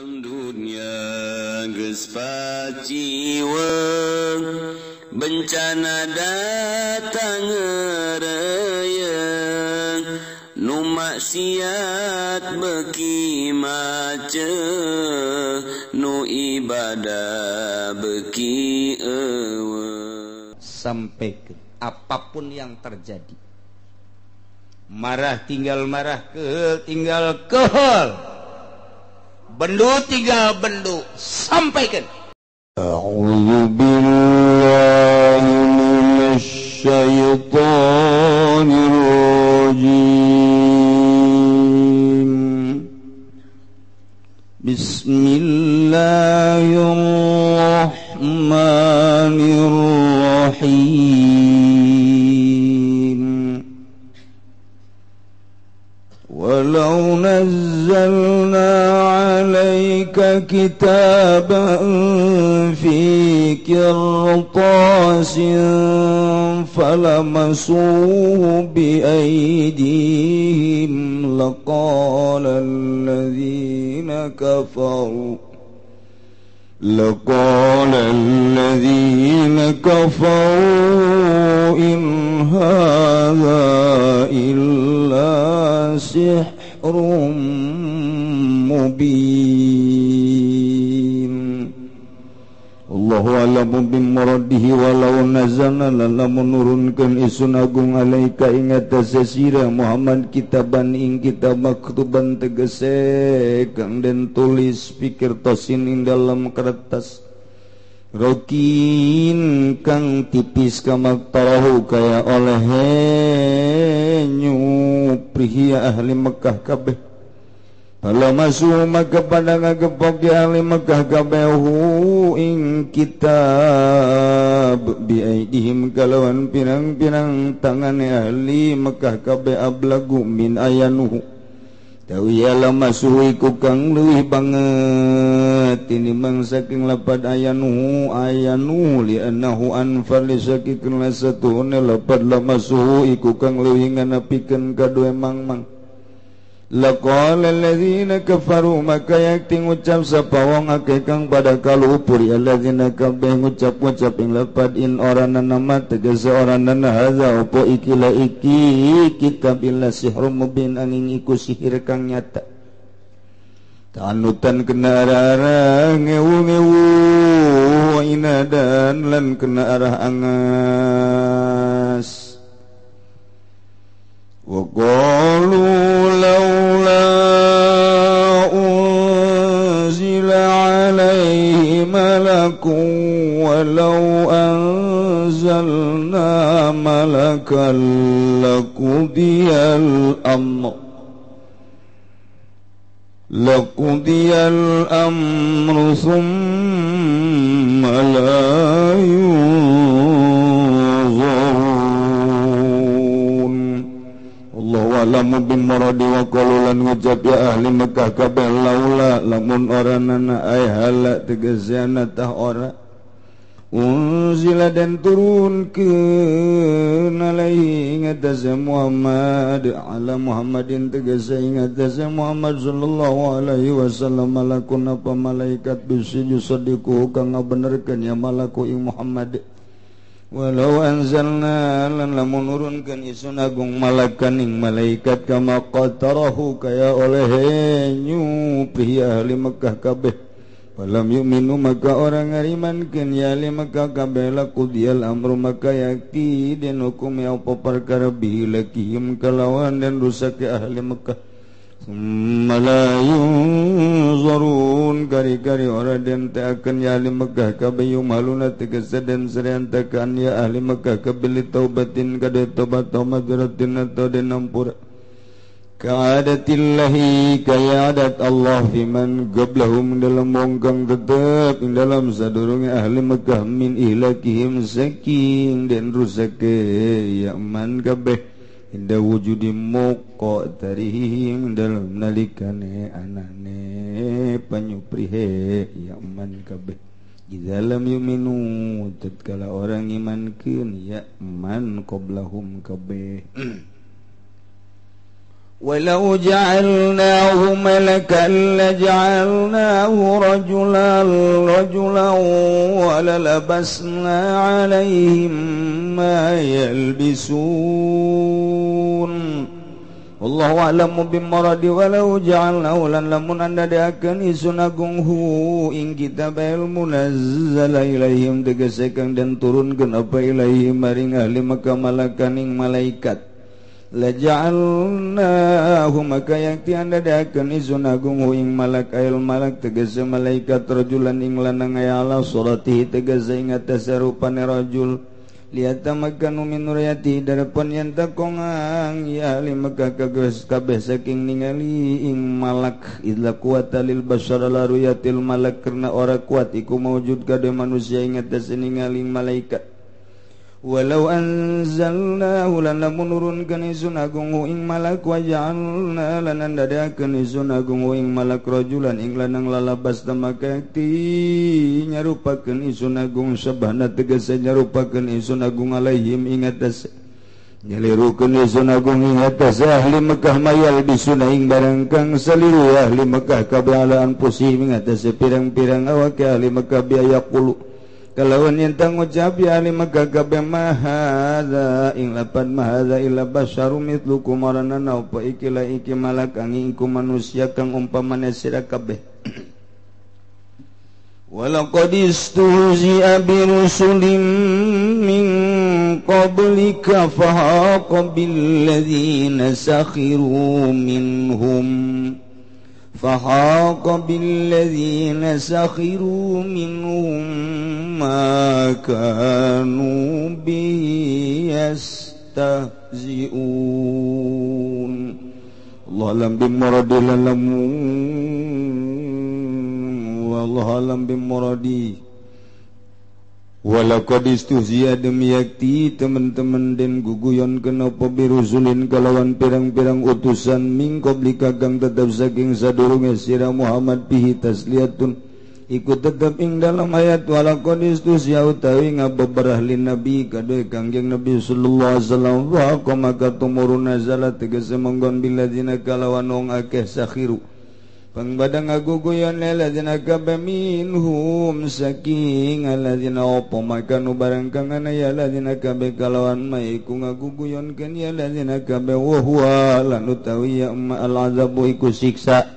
Dunia geus paciweng, bencana datang ngereyeng, nu maksiat beuki macet, nu ibadah beuki eueuh. Sampai ke apapun yang terjadi, marah tinggal marah, kehel tinggal kehel, bendu tinggal bendu, sampaikan. A'udzu billahi minasy syaithanir rajim. Bismillahirrahmanirrahim. Walau nazzalna 'alaika kitaban fi qirtasin falamasuhu biaydihim laqala alladhina kafaru in hadha illa sihrun mubin. Allahu a'lamu bimuradihi walau nazalna lamun nurunkeun isun agung alaika ing atase sira Muhammad kitaban ing kitab maktuban tegese kang den tulis pikir tosin ing dalam kertas rokin kang tipis kamaktarahu kaya oleh nyuprihi ahli Mekah kabeh. Kalau masuk maka pada ngagepok di ahli Mekah kabehu ing kitab biaidihim kalawan pirang-pirang tangane ahli Mekah kabeh ablagu min ayanuhu tawiya masuh iku kang leuwih banget tinimbang saking lapad ayanuhu ayanu li annahu anfar li sakikin lasatuhune lapad lamasuhu iku kang leuwih nganapikeun kadue mangmang. Laqala alladzina kafaru maka yakti ngucap sapa wong akeh kang pada kalupur alladzina kabeh ngucap-ngucap ing lapad in orana nama tegese orana hadza opo iki la iki kitab illa sihrum mubin angin iku sihir kang nyata. Tanutan kena arah ngewu-ngewu inadan lan kena arah angas. وقالوا لولا أنزل عليه ملك ولو أنزلنا ملكا لقضي الأمر ثم لا ينظرون. Allahu a'lamu bimuradi wa qalu lan ngucap ya ahli Mekah kabeh laula lamun oranana ay hala tegeseana tah ora unzila dan turunkeun alaihi ing atase Muhammad ala Muhammadin tegese ing atase Muhammad sallallahu alaihi wasallam malakun apa malaikat bisi yusaddiqu kang ngabenerkeun ya malaku ing Muhammad. Walau anzalna lan lamun nurunkeun isun agung malakan ing malaikat kama qatarahu kaya oleh nyupi ahli Mekah kabeh. Walam yu'minu maka orang ngarimankeun ya ahli Mekah kabeh laqudiyal amru maka yakti den hukum ya apa perkara bihi lakihim kalawan dan rusak ke ahli Mekah. Summa la yunzarun kari-kari ora den teakan ya ahli Mekah kabeh yumaluna tegese den sereantakan ya ahli Mekah kabeh taubatin kade tobat madratin atau den ampura kaadatillahi kaya adat Allah fiman qablahum dalam wong kang tetep ing dalam sadurunge ahli Mekah min ihlakihim saking den rusake ya man kabeh inda wujudi muqa tarihim dalam nalikane anane panyuprihe ya man kabeh idza lam yuminu tatkala orang imankeun ya man qablahum kabeh. Walau ja'alnahu malakan laja'alnahu rajulan rajulan walalabasna 'alaihim ma yalbisun. Wallahu a'lamu bimuradi walau ja'alnahu lan lamun anda diakeun isun agung hu ing kitab al munazzala ilaihim tegese kang den turunkeun apa ilaihim maring ahli Mekah malakan ing malaikat. Laja'alnahu maka yakti anda diakeun isun agung hu ing malak ayil malak tegese malaikat rajulan ing lanang aya ala suratihi tegese ing atase rupane rajul liyatamakkanu min ru'yatihi darapun yen takongang ya ahli Mekah kabeh saking ningali ing malak idla quwata lil bashar la ru'yatil malak karena ora kuat iku maujud kade manusia ing atase ningali malaikat. Walau anzalnahu lan lamun nurunkeun isun agung ing malak wa ja'alna lan ndadekakeun isun agung ing malak rajulan ing lanang lalabas tamakati nyarupakeun isun agung sabana tegese nyarupakeun isun agung alaihim ing atase nyalirukeun isun agung ing atase ahli Mekah mayal bisuna ing barang kang saliru ahli Mekah kabeh ala anfusihim ing atase pirang-pirang awake ahli Mekah biaya qulu kalawan yen ngucap ya ahli Mekah kabeh mahadza ing lapan mahadza illa basyarum mithlukum marana apa iki la iki malak kang iku manusia kang umpamane sira kabeh. Walaqad istuhzi'a bi rusulin min qablika fahaqa bil ladzina sakhiru minhum فحاق بالذين سخروا منهم ما كانوا به يستهزئون. الله أعلم بمرادي والله أعلم بمرادي. Walaqad istuhzi'a demi yakti teman-teman den guguyon kenapa birusulin kalawan pirang-pirang utusan min qablika kang tetep saking sadurunge sira Muhammad bihi tasliyatun iku tetep ing dalam ayat walaqad istuhzi'a utawi ngabeberah lin nabi kadue Kangjeng Nabi sallallahu alaihi wasallam wa maka tumurun nazala tegese menggon biladzina kalawan wong akeh sakhiru pangbadang ngaguguyon alladzina kabeh minhum saking alladzina opo maka nu barang kang ana ya alladzina kabeh kalawan maiku ngaguguyonkeun ya alladzina kabeh wa huwa lan utawi ya al azabu iku siksa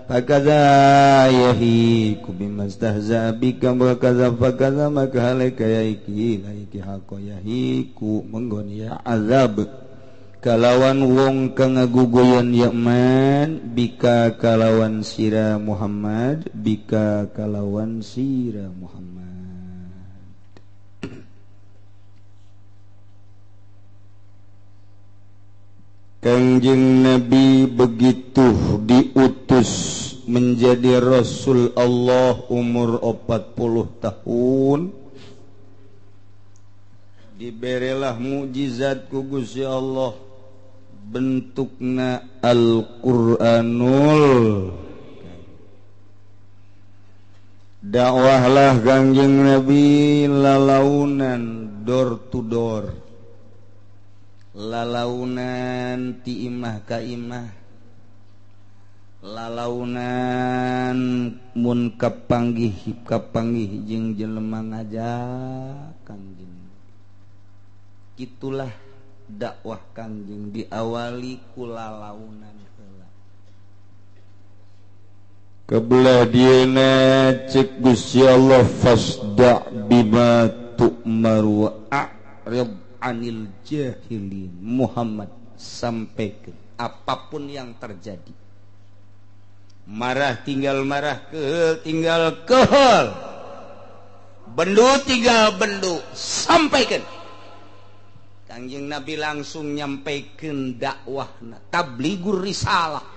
fakaza yahiku bimastahza bika wa kaza fakaza maka halaka ya iki la iki hako yahiku menggon ya azab kalawan wong kang ngaguguyon yaman bika kalawan sira Muhammad bika kalawan sira Muhammad. Kangjeng Nabi begitu diutus menjadi Rasul Allah umur 40 tahun diberelah mukjizat ku Gusti Allah bentukna Al-Qur'anul. Dakwahlah Kangjeng Nabi lalaunan door to door, lalaunan ti imah ka imah, lalaunan mun kapanggih kapanggih jeung jelema ngajak Kangjeng. Itulah dakwah Kangjeng diawali ku lalaunan heula. Kebelah dieuna cek Gusti Allah fasda bima tu'mar wa a'rid anil jahilin. Muhammad sampaikan apapun yang terjadi. Marah tinggal marah, kehel tinggal kehel, bendu tinggal bendu, sampaikan. Kangjeng Nabi langsung nyampaikan dakwahna tabligur risalah,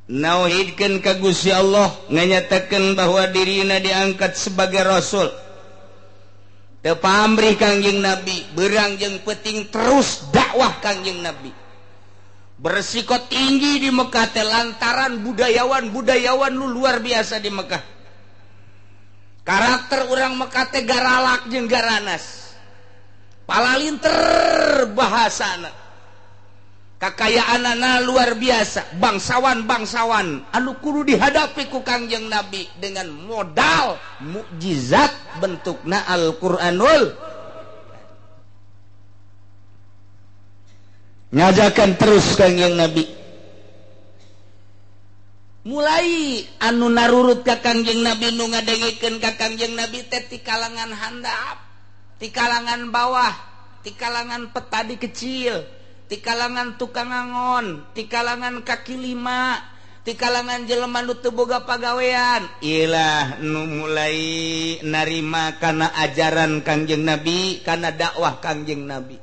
nauhidkeun ka Gusti Allah, nganyatakeun bahwa dirina diangkat sebagai rasul. Teu pamrih Kangjeng Nabi beurang jeung peuting terus dakwah Kangjeng Nabi. Beresiko tinggi di Mekah teh lantaran budayawan-budayawan lu luar biasa di Mekah. Karakter urang Mekah teh garalak jeung garanas. Palalinter bahasana. Kakayaanana luar biasa, bangsawan-bangsawan anu kudu dihadapi ku Kangjeng Nabi dengan modal mukjizat bentukna Al-Qur'anul. Ngajakan terus Kangjeng Nabi. Mulai anu narurut ka Kangjeng Nabi nu ngadengekeun ka Kangjeng Nabi teh ti kalangan handap, ti kalangan bawah, ti kalangan petani kecil, ti kalangan tukang angon, ti kalangan kaki lima, ti kalangan jelema nu teu boga pagawean. Ilah nu mulai narima kana ajaran Kangjeng Nabi, kana dakwah Kangjeng Nabi.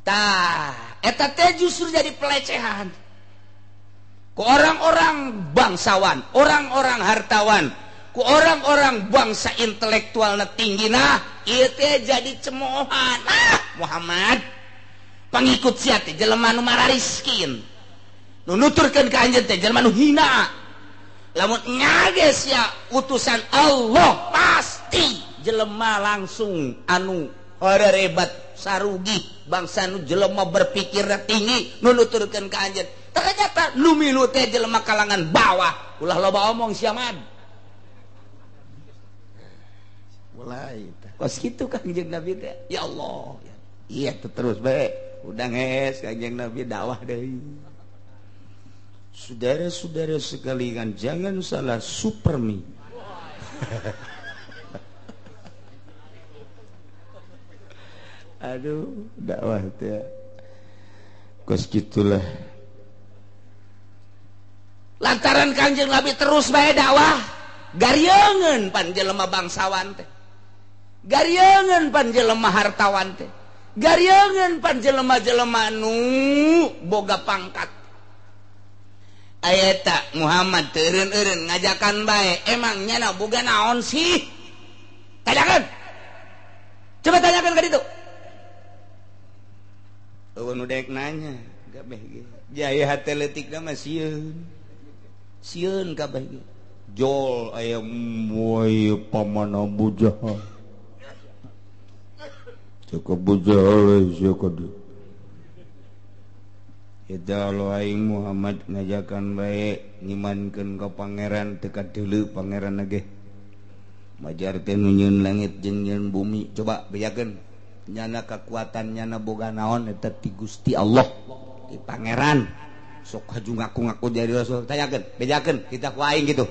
Tah, eta teh justru jadi pelecehan ku orang-orang bangsawan, orang-orang hartawan, ku orang-orang bangsa intelektualna tinggi. Nah, ieu teh jadi cemoohan. Ah, Muhammad pangikut sia teh jelema nu marariskin, nu nuturkeun ka anjeun teh jelema nu hina. Lamun nyages sia utusan Allah pasti jelema langsung anu horerebat sarugi bangsa nu jelema berpikirna tinggi nu nuturkeun ka anjeun. Ternyata nu milu teh jelema kalangan bawah. Ulah loba omong sia mad. Mulai tah kos kitu Kangjeng Nabi teh. Ya Allah. Iya terus bae. Udah ngees Kangjeng Nabi dakwah deui. Saudara-saudara sekalian, jangan salah supermi. Aduh, dakwah teh. Kos gitulah. Lantaran Kangjeng Nabi terus bae dakwah, garieungeun pan jelema bangsawan teh. Garieungeun pan jelema hartawan teh. Garieungeun pan jelema-jelema nu boga pangkat. Aya ta Muhammad teu eureun-eureun ngajakan bae, emang nyana boga naon sih? Tanyakeun. Coba tanyakeun ka ditu. Eueun nu daek nanya, gabeh ge. Jaya hate leutikna mah sieun. Sieun kabeh ge. Jol aya moy paman Abu Jahal. Cukup Abu Jahal sia kudu. Eta lo aing Muhammad ngajakan bae ngimankeun ka pangeran teu kadeuleu pangeran ge. Majar teh nu nyieun langit jeung nyieun bumi. Coba bejakeun nyana kekuatan nyana boga naon eta ti Gusti Allah, ti pangeran. Sok haju ngaku-ngaku jadi rasul. Tanyakeun, bejakeun kita ku aing gitu.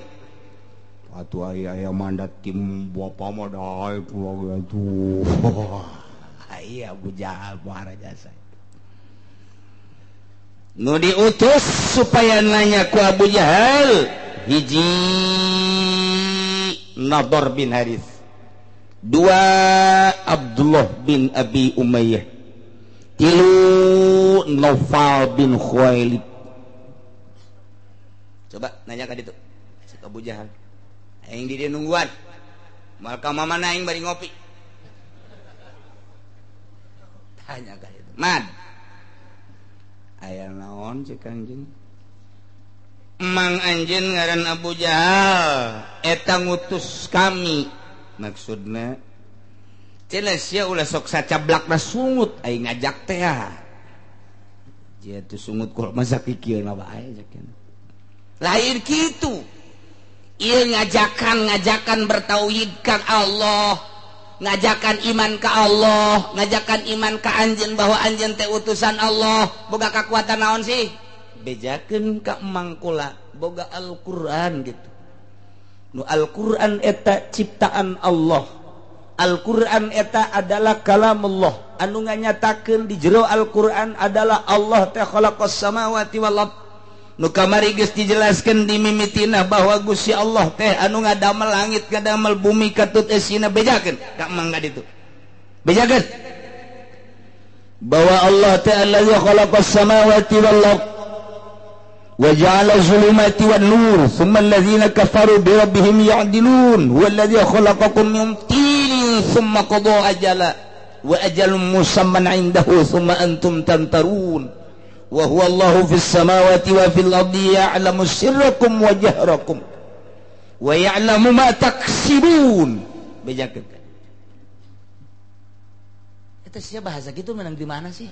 Atuh aya mandat tim bapa mah daek ku atuh. Iya Abu Jahal muara jasa. Nu diutus supaya nanya ku Abu Jahal hiji Nadhr bin Harith, dua Abdullah bin Abi Umayyah, tilu Naufal bin Khuwailid. Coba nanya ka ditu si Abu Jahal, aing di dieu nungguan moal ka mamana aing bari ngopi. Tanya ka ditu, "Mad, aya naon cek anjeun?" Mang anjeun ngaran Abu Jahal eta ngutus kami. Maksudna cenah sia ulah sok sacablakna sungut aing ngajak teh. Dia tuh sungut kok masa kikieuna bae cek. Lain kitu. Ieu ngajakan bertauhid ka Allah, ngajakan iman ka Allah, ngajakan iman ka anjeun bahwa anjeun teh utusan Allah. Boga kakuatan naon sih? Bejakeun ka emang kula boga Al-Qur'an gitu. Nu Al-Qur'an eta ciptaan Allah. Al-Qur'an eta adalah kalamullah. Anu nganyatakeun di jero Al-Qur'an adalah Allah teh khalaqas samawati wal ard. Nu kamari geus dijelaskeun di mimitina bahwa Gusti Allah teh anu ngadamel langit ngadamel bumi katut esina. Bejakeun ka emang ka ditu. Bejakeun bahwa Allah teh allazi khalaqas samawati wal ard wa ja'ala zulumati wan nur thumma allazina kafaru bi rabbihim ya'dilun huwa allazi khalaqakum min tinin thumma qada ajala wa ajalun musamman 'indahu thumma antum tamtarun wa huwa Allahu fis samawati wa fil ardi ya'lamu sirrakum wa jahrakum wa ya'lamu ma taksibun. Bejakeun eta sia bahasa kitu menang di mana sih?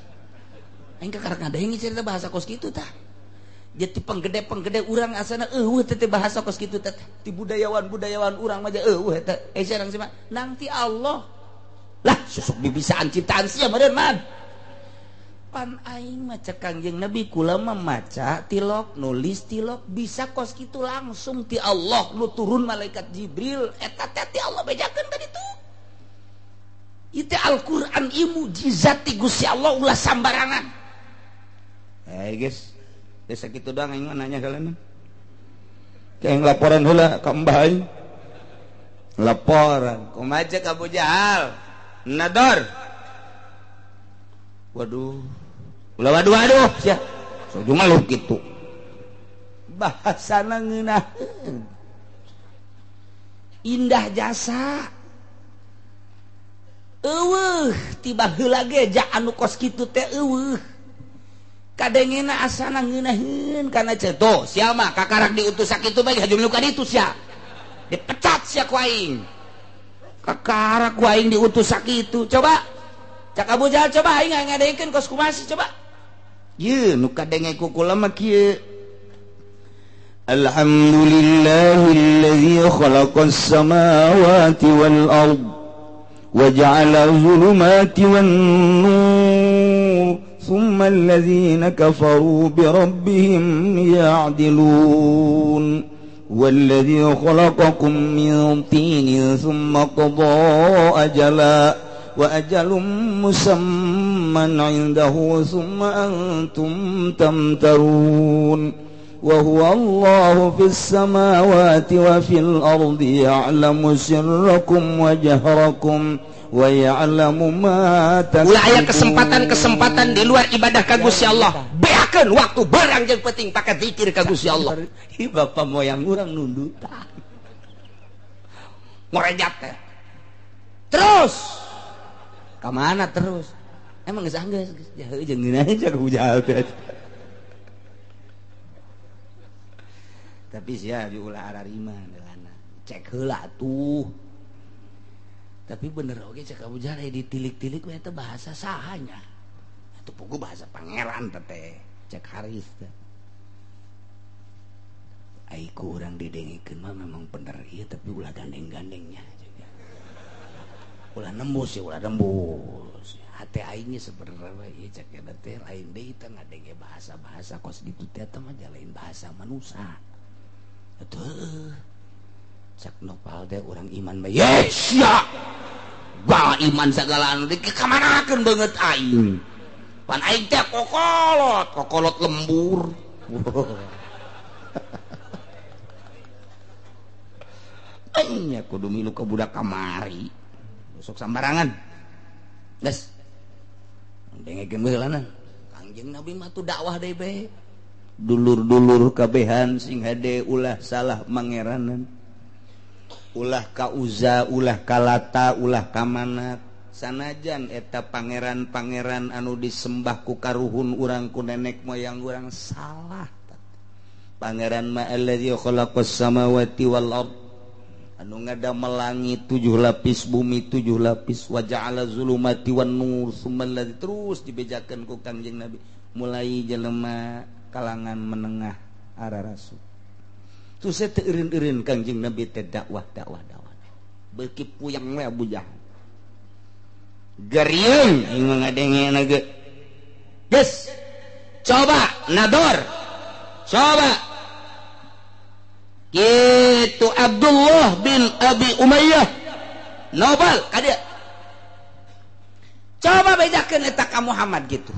Aing kakarek ngadenge cerita bahasa kos kitu tah. Jadi penggede-penggede urang asana eueuh teh bahasa kos kitu teh. Ti budayawan-budayawan urang mah eueuh eta. Eh sareng sia nang ti Allah. Lah susuk bibisaan ciptaan sia meureun man. Pan aing mah cek Kangjeng Nabi kula mah maca tilok, nulis tilok bisa kos kitu langsung ti Allah nu turun malaikat Jibril eta teh ti Allah bejakeun ka ditu. Itu Al-Qur'an ieu mukjizat ti Gusti Allah ulah sambarangan. Eh guys, desa kitu doang aing mah nanya kalian. Kayak laporan heula ka Mbah aing. Laporan, kumaha cek Abu Jahal? Nador. Waduh. Ulah waduh waduh sia. So jumaluh kitu. Bahasana ngeunaheun. Indah jasa. Eueuh tiba heula ge ja anu kos kitu teh eueuh. Kadengena asana ngeunaheun kana ceto sia mah kakarak diutus sakitu bae hajum nu ka ditu sia. Dipecat sia ku aing. Kakarak ku aing diutus sakitu. Coba cak Abu Jahal coba aing ngadengkeun kos kumaha coba. Ye nu kadenge ku kula mah kieu. Alhamdulillahilladzi khalaqas samawati wal ard wa ja'ala zulumati wan nur thumma alladzina kafaru bi rabbihim ya'dilun. والذي خلقكم من طين ثم قضى أجلا وأجل مسمى عنده ثم أنتم تمترون وهو الله في السماوات وفي الأرض يعلم سركم وجهركم ويعلم ما تكسبون. Ulah aya kesempatan-kesempatan di luar ibadah ka Gusti Allah. Beakeun waktu barang jeung penting pakai zikir ka Gusti Allah. Ih bapak moyang urang nundutan. Ngorejat teh. Terus. Ka mana terus? Emang geus anggeus geus jauh jeung ngeunah cak Abu Jahal teh. Tapi sia diulah ararima lana. Cek heula tuh. Tapi bener oge cek Abu Jahal ditilik-tilik we eta bahasa sahanya. Atuh pugu bahasa pangeran teh cek Haris teh. Ai ku urang didengikeun mah memang bener ieu tapi ulah gandeng-gandengnya. Ulah nembus ya, ulah nembus. Hate aingnya sebenarnya ieu cek eta teh lain deui teh ngadenge bahasa-bahasa kos kitu teh teh mah lain bahasa manusia. Atuh cek nopal teh urang iman bae. Yes ya. Bah iman segala anu dikamanakeun beungeut aing. Pan aing teh kokolot, kokolot lembur. Aing nya kudu milu ka budak kamari. Sok sambarangan. Geus. Dengekeun heulana. Kangjeng Nabi mah tuh dakwah deui bae. Dulur-dulur kabehan sing hade ulah salah mangeranan. Ulah ka Uza, ulah ka Lata, ulah ka Manat. Sanajan eta pangeran-pangeran anu disembah ku karuhun urang ku nenek moyang urang salah. Pangeran ma allazi khalaqas samawati wal ard. Anu ngadamel langit 7 lapis, bumi 7 lapis, wa ja'ala zulumati wan nur summa allazi terus dibejakeun ku Kangjeng Nabi mulai jelema kalangan menengah arah rasul. Tuh saya teu eureun-eureun Kangjeng Nabi teh dakwah dakwah dakwah. Beuki puyeng we Abu Jahal. Geriung aing mah ngadengena ge. Geus. Coba nador. Coba. Gitu Abdullah bin Abi Umayyah. Nobel ka dieu. Coba bejakeun eta ka Muhammad gitu.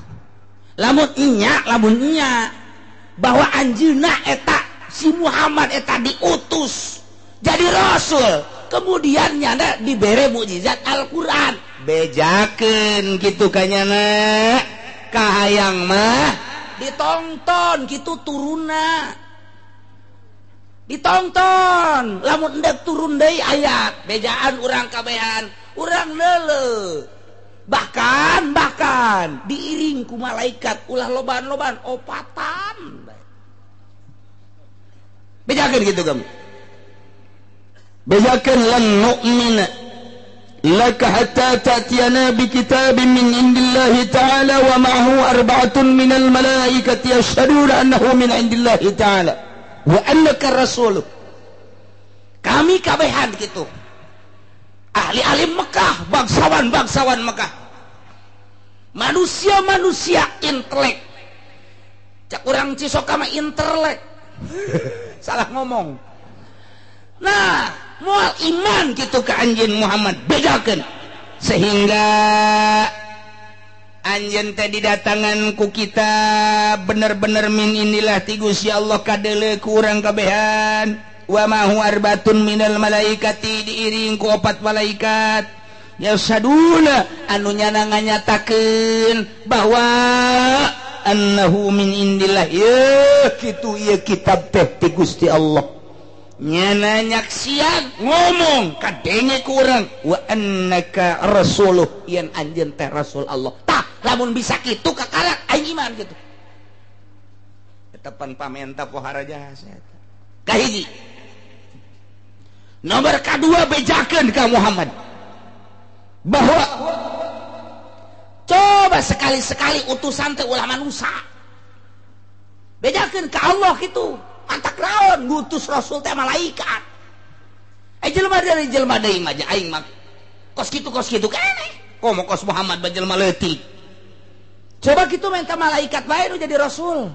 Lamun nya bahwa anjeunna eta si Muhammad eta diutus jadi rasul, kemudian nyana dibere mukjizat Al-Qur'an. Bejakeun kitu ka nyana. Kahayang mah ditonton kitu turunna. Ditonton lamun endek turun deui ayat bejaan urang kabehan urang leuleuh. Bahkan diiring ku malaikat ulah loban-loban opatan. Bejakeun kitu kamu. Bejakeun lan nu'mina laka hatta ta'tiyana bi kitabin min indillahi ta'ala wa ma'ahu arba'atun minal malaikati yashhaduna annahu min indillahi ta'ala wa annaka rasuluh. Kami kabehan gitu. Ahli-ahli Mekah, bangsawan-bangsawan Mekah, manusia-manusia intelek. Cak urang Cisoka mah intelek. Salah ngomong. Nah, mual iman gitu ke anjeun Muhammad, bedakeun sehingga anjeun teh didatangan ku kita bener-bener min inilah ti Gusti Allah kadeuleu ku urang kabehan. Wa ma huwa arbatun minal malaikati diiring ku opat malaikat yasaduna anu nyana nganyatakeun bahwa annahu min indillah, ye kitu ieu kitab teh ti Gusti Allah. Nyana nyaksian ngomong kadenge ku urang wa annaka rasuluh, yen anjeun teh rasul Allah. Tah lamun bisa kitu kakarak aing iman kitu. Eta pan pamenta pohara jasa eta. Kahiji. Nomor kedua bejakeun ka Muhammad bahwa coba sekali-sekali utusan teh ulah manusia. Bejakeun ka Allah kitu. Mantak naon ngutus rasul teh malaikat. Jelema dari jelema deui mah aing mah kos kitu keneh. Komo kos Muhammad ba jelema leutik. Coba kitu minta malaikat bae nu jadi rasul.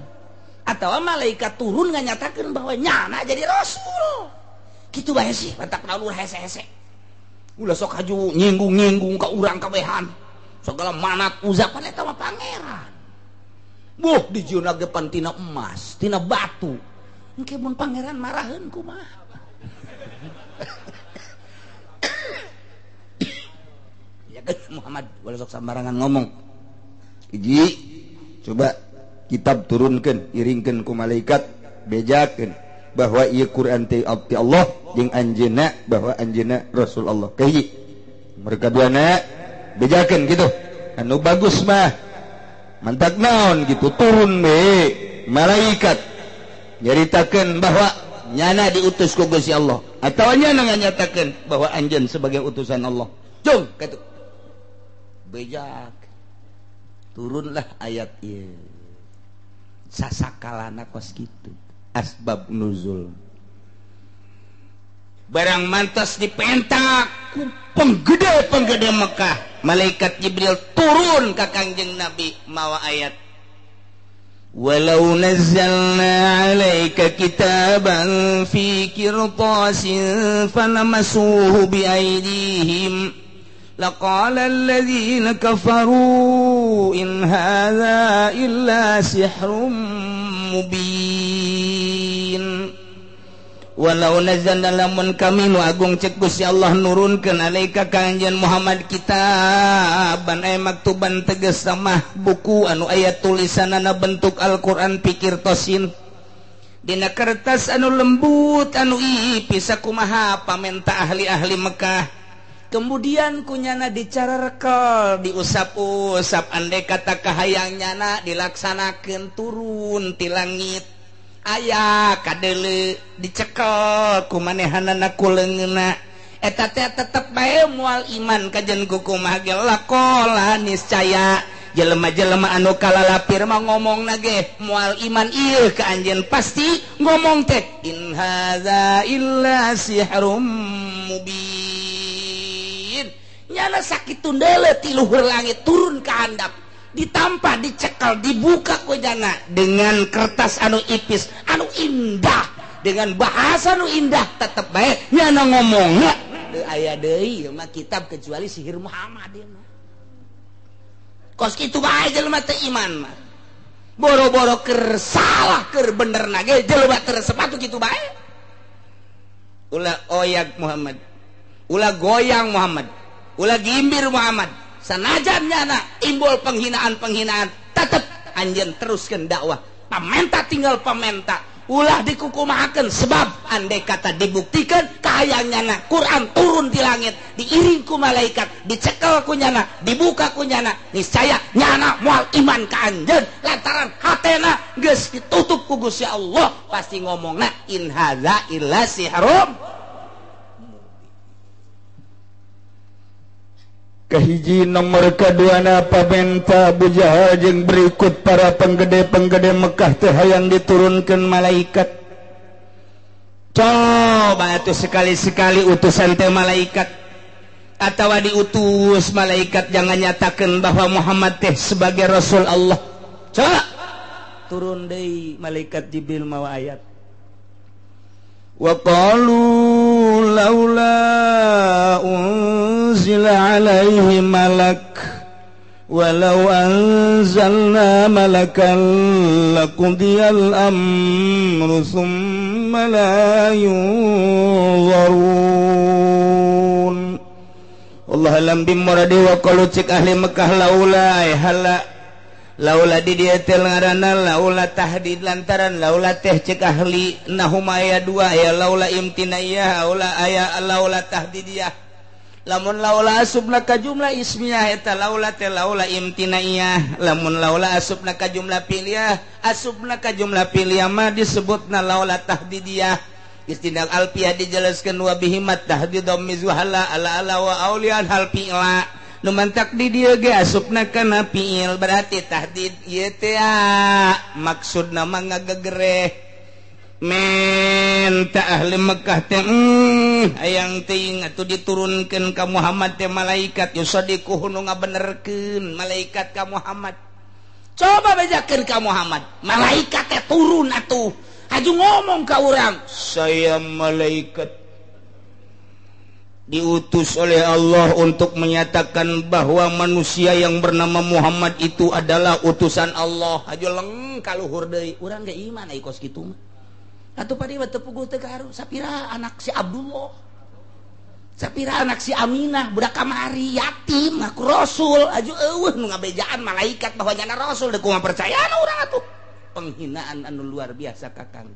Atawa malaikat turun nganyatakeun bahwa nyana jadi rasul. Kitu bae sih mantak naon ulah hese-hese. Ulah sok haju nyinggung-nyinggung ka urang kabehan. Segala manat uzapan eta mah pangeran. Buh dijieunna ge pan tina emas, tina batu. Engke mun pangeran maraheun kumaha? Ya kan Muhammad ulah sok sambarangan ngomong. Hiji, coba kitab turunkeun, iringkeun ku malaikat, bejakeun bahwa ieu Quran teh abdi Allah jeung anjeunna bahwa anjeunna Rasul Allah. Kahiji. Mereka duana bejakeun gitu. Anu bagus mah mantak naon gitu turun we malaikat nyaritakeun bahwa nyana diutus ku Gusti Allah atawa nyana nganyatakeun bahwa anjeun sebagai utusan Allah. Jung kitu. Bejak. Turunlah ayat ieu. Sasakalana kos kitu. Asbab nuzul. Barang mantas dipentak ku penggede-penggede Mekah, malaikat Jibril turun ka Kangjeng Nabi mawa ayat. Walau nazzalna 'alaika kitaban fi qirtasin falamasuhu biaydihim laqala alladzina kafaru in hadza illa sihrum mubin. Walau nazzalna lamun kami nu agung cek Gusti Allah nurunkeun alaika ka anjeun Muhammad kitaban ay maktuban tegas mah buku anu aya tulisanana bentuk Al-Qur'an pikir tosin dina kertas anu lembut anu ipis sakumaha pamenta ahli-ahli Mekah. Kemudian kunyana dicarekel diusap-usap andai kata kahayang nyana dilaksanakeun turun ti langit aya kadeuleu dicekel ku manehanana ku leungeunna eta teh tetep bae moal iman kajen ku kumaha ge lakola niscaya jelema-jelema anu kalalapir mah ngomongna ge moal iman ieu ka anjeun pasti ngomong teh in hadza illa sihrum mubin. Nyana sakitu deuleu ti luhur langit turun ka handap ditampa dicekel dibuka ku jana dengan kertas anu ipis anu indah dengan bahasa anu indah tetep bae nyana ngomongna teu aya deui ieu mah kitab kecuali sihir Muhammad ieu mah. Kos kitu bae jelema teu iman mah boro-boro keur salah keur bener na ge jelema teu resep atuh kitu bae. Ulah oyag Muhammad, ulah goyang Muhammad, ulah gimbir Muhammad, sanajan nyana imbul penghinaan-penghinaan tetep anjeun teruskeun dakwah. Pamenta tinggal pamenta, ulah dikukumahakeun sebab andai kata dibuktikan kahayang nyana Quran turun di langit diiring ku malaikat dicekel ku nyana dibuka ku nyana niscaya nyana moal iman ka anjeun lantaran hatena geus ditutup ku Gusti Allah pasti ngomongna in hadza illa sihrum. Kahiji nomor kaduana pamenta Abu Jahal jeung berikut para penggede-penggede Mekah teh hayang diturunkeun malaikat. Coba atuh sekali-sekali utusan teh malaikat atawa diutus malaikat jangan nyatakan bahwa Muhammad teh sebagai Rasul Allah. Coba turun deui malaikat Jibril mawa ayat. Wa qalu laula unzila alaihi malak walau anzalna malakan laqudiyal amru thumma la yunzarun. Allah alam bimuradi wa qalu cik ahli Mekah laula hala laula di dieu teh ngaranna laula tahdid lantaran laula teh cek ahli nahuma aya dua aya laula imtinaiyah laula aya laula tahdidiyah. Lamun laula asubna ka jumlah ismiyah eta laula teh laula imtinaiyah, lamun laula asubna ka jumlah piliyah asubna ka jumlah piliyah mah disebutna laula tahdidiyah. Istinal alfiyah dijelaskeun wa bihimat tahdidum mizwahala ala ala wa aulian hal fi'la. Nu mantak di dieu ge asupna kana fi'il berarti tahdid ieu teh maksudna mah ngagegereh menta ahli Mekah teh hayang teuing atuh diturunkeun ka Muhammad teh malaikat yusadiquhu nu ngabenerkeun malaikat ka Muhammad. Coba bejakeun ka Muhammad malaikat teh turun atuh haju ngomong ka urang saya malaikat diutus oleh Allah untuk menyatakan bahwa manusia yang bernama Muhammad itu adalah utusan Allah. Haju leng kaluhur deui urang ge iman ai kos kitu mah. Atuh padi mah teu puguh teu kaharu sapira anak si Abdullah, sapira anak si Aminah budak kamari yatim ngaku rasul aju eueuh nu ngabejaan malaikat bahwa nyana rasul deui kumaha percayaan urang atuh. Penghinaan anu luar biasa ka Kang.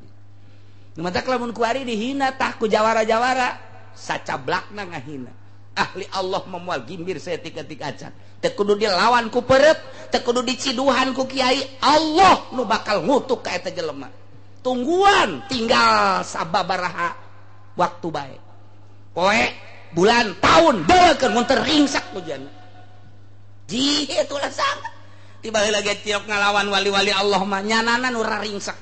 Nu matak lamun kuari dihina tah ku jawara-jawara sacablakna ngahina. Ahli Allah memual gimbir saeutik-eutik acan. Teu kudu dilawan ku perep, teu kudu diciduhan ku kiai. Allah nu bakal ngutuk ka eta jelema. Tungguan tinggal sababaraha waktu bae. Poe, bulan, tahun deukeun mun teu ringsak ku jana. Ji itulah sangat. Tiba heula ge tiok ngalawan wali-wali Allah mah nyanana nu ringsak.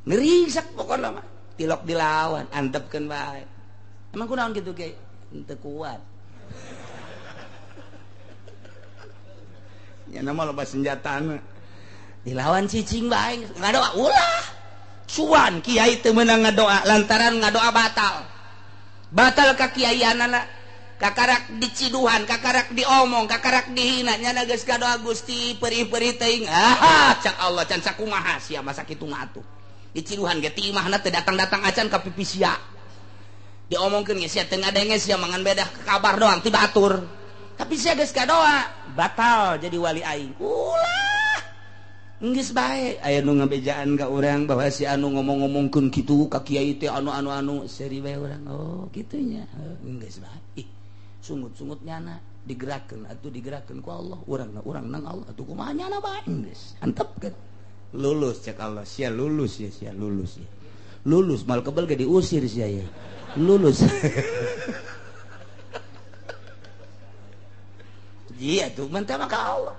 Ngringsak pokona mah. Tilok dilawan, antepkeun bae. Emang kunaon gitu ge? Henteu kuat. Nya mah loba senjatana. Dilawan cicing bae, ngadoa ulah. Cuan kiai teu meunang ngadoa lantaran ngadoa batal. Batal ka kiaianana. Kakarak diciduhan, kakarak diomong, kakarak dihina, nyana geus kadoa Gusti perih-perih teuing. Ah, cak Allah can sakumaha sia masa kitu mah atuh. Diciduhan ge ti imahna teu datang-datang acan ka pipi sia. Diomongkeun ge sia teu ngadenge sia mangan bedah kabar doang ti batur. Tapi sia geus kadoa, batal jadi wali aing. Ulah. Geus bae aya nu ngabejaan ka urang bahwa si anu ngomong-ngomongkeun kitu ka kiai teh anu-anu-anu seuri bae urang. Oh, kitu nya. Geus bae. Ih, sungut-sungut nyana digerakkeun atuh digerakkeun ku Allah. Urang urang nang Allah atuh kumaha nyana bae geus. Antepkeun. Lulus cek Allah, sia lulus ya, sia lulus ya. Lulus mal kebel ge diusir sia ya. Lulus. Iya tuh mantap ka Allah.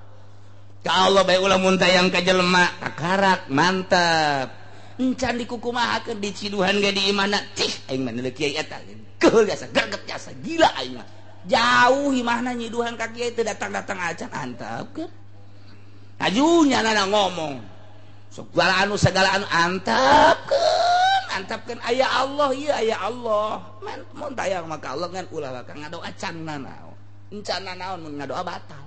Ka Allah bae ulah mun tayang ka jelema kakarak mantap. Encan dikukumahakeun diciduhan ge di imahna. Cih aing mah neuleuh kiai eta. Keul jasa greget jasa gila aing mah. Jauh imahna nyiduhan ka kiai teu datang-datang acan antepkeun. Aju nyanana ngomong. Segala anu antepkeun, antepkeun aya Allah ieu aya Allah. Mun tayang mah ka Allah ngan ulah ka ngadoa can nanaon. Encan nanaon mun ngadoa batal.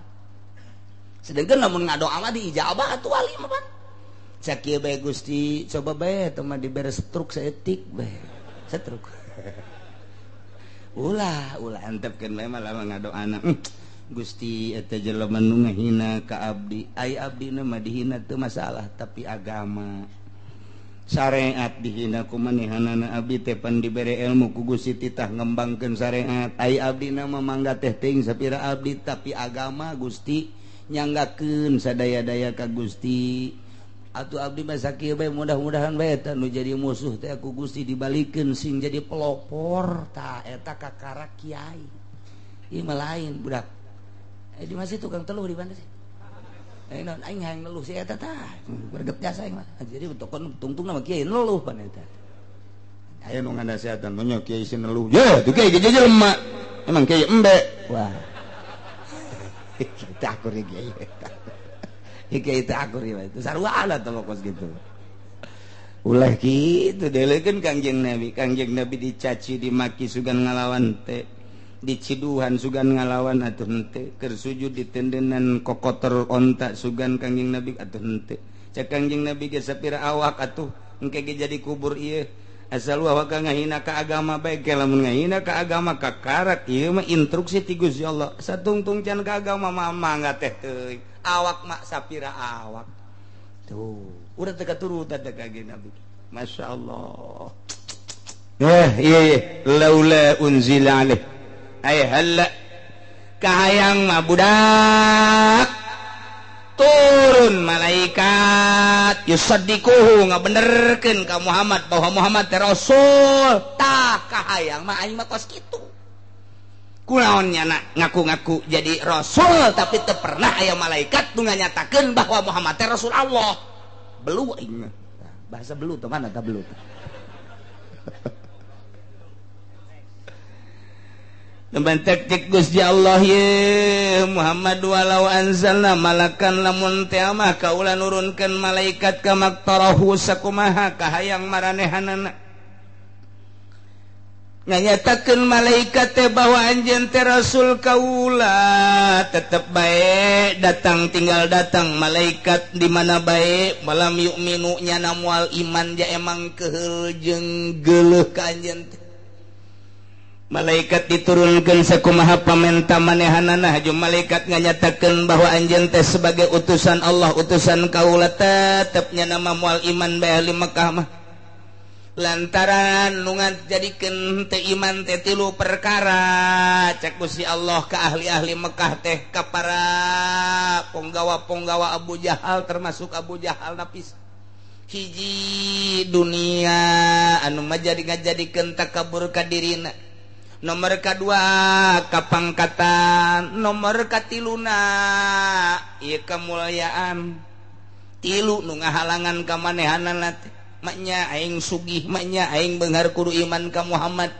Sedangkan lamun ngadoa mah diijabah atuh wali mah pan. Cak ieu bae Gusti, coba bae teh mah dibere stroke saeutik bae. Stroke. Ulah, ulah antepkeun bae mah lamun ngadoana. Gusti eta jelema nu ngahina ka abdi, ai abdina mah dihina teu masalah tapi agama syariat dihina ku manehanana abdi teh pan dibere ilmu ku Gusti titah ngembangkeun syariat, ai abdina mah mangga teh teuing sapira abdi tapi agama Gusti nyanggakeun sadaya-daya ka Gusti. Atuh abdi mah sakieu bae mudah-mudahan bae eta nu jadi musuh teh ku Gusti dibalikeun sing jadi pelopor tah eta kakara kiai. Ieu mah lain budak Di masjid tukang teluh di mana sih? Non aing hayang neluh si eta tah. Greget jasa aing mah. Jadi tokon tungtung nama kiai neluh pan eta. Aya nu nganasehatan mah kiai si neluh. Ye, tuh kiai ge jelema. Emang kiai embe. Wah. Kita akur kiai. Kiai teh akur ieu. Itu sarua lah teh kos kitu. Ulah kitu delekeun Kangjeng Nabi. Kangjeng Nabi dicaci, dimaki sugan ngalawan teh. Diciduhan sugan ngalawan atuh henteu, keur sujud ditendenan kokotor onta sugan Kangjeng Nabi atuh henteu. Cek Kangjeng Nabi ge sapira awak atuh engke ge jadi kubur ieu. Asal awak ngahina ka agama bae ge lamun ngahina ka agama kakarak ieu mah instruksi ti Gusti Allah. Satungtung can ka agama mah mangga teh teuing. Awak mah sapira awak. Tuh, udah teu katurutan teh Kangjeng Nabi. Masyaallah. Ieu laula unzila alaihi ay halla kahayang mah budak turun malaikat yusaddiquhu ngabenerkeun ka Muhammad bahwa Muhammad teh rasul. Tah kahayang mah aing mah kos kitu. Kunaon nyana ngaku-ngaku jadi rasul tapi teu pernah aya malaikat nu nganyatakeun bahwa Muhammad teh rasul Allah. Belu aing mah. Bahasa belu teh mana tah belu. Teman cek Gusti Allah ye Muhammad walau anzalna malakan lamun teh mah kaula nurunkeun malaikat ka maktarahu sakumaha kahayang maranehanana nganyatakeun malaikat teh bahwa anjeun teh rasul kaula tetep bae datang tinggal datang malaikat di mana bae malam yu'minu nyana moal iman ja emang keheul jeung geuleuh ka anjeun teh. Malaikat diturunkan sakumaha pamenta manehanana haju malaikat nganyatakeun bahwa anjeun teh sebagai utusan Allah utusan kaula tetep nya nama moal iman bae ahli Mekah mah lantaran nu ngajadikeun teu iman teh tilu perkara cek Gusti Allah ka ahli-ahli Mekah teh ka para ponggawa-ponggawa Abu Jahal termasuk Abu Jahal napis hiji dunia anu majadi ngajadikeun takabur ka dirina. Nomor kedua kapangkatan, nomor katiluna ieu kemuliaan. Tilu nu ngahalangan ka manehanana teh maknya aing sugih, maknya aing beunghar kudu iman ka Muhammad.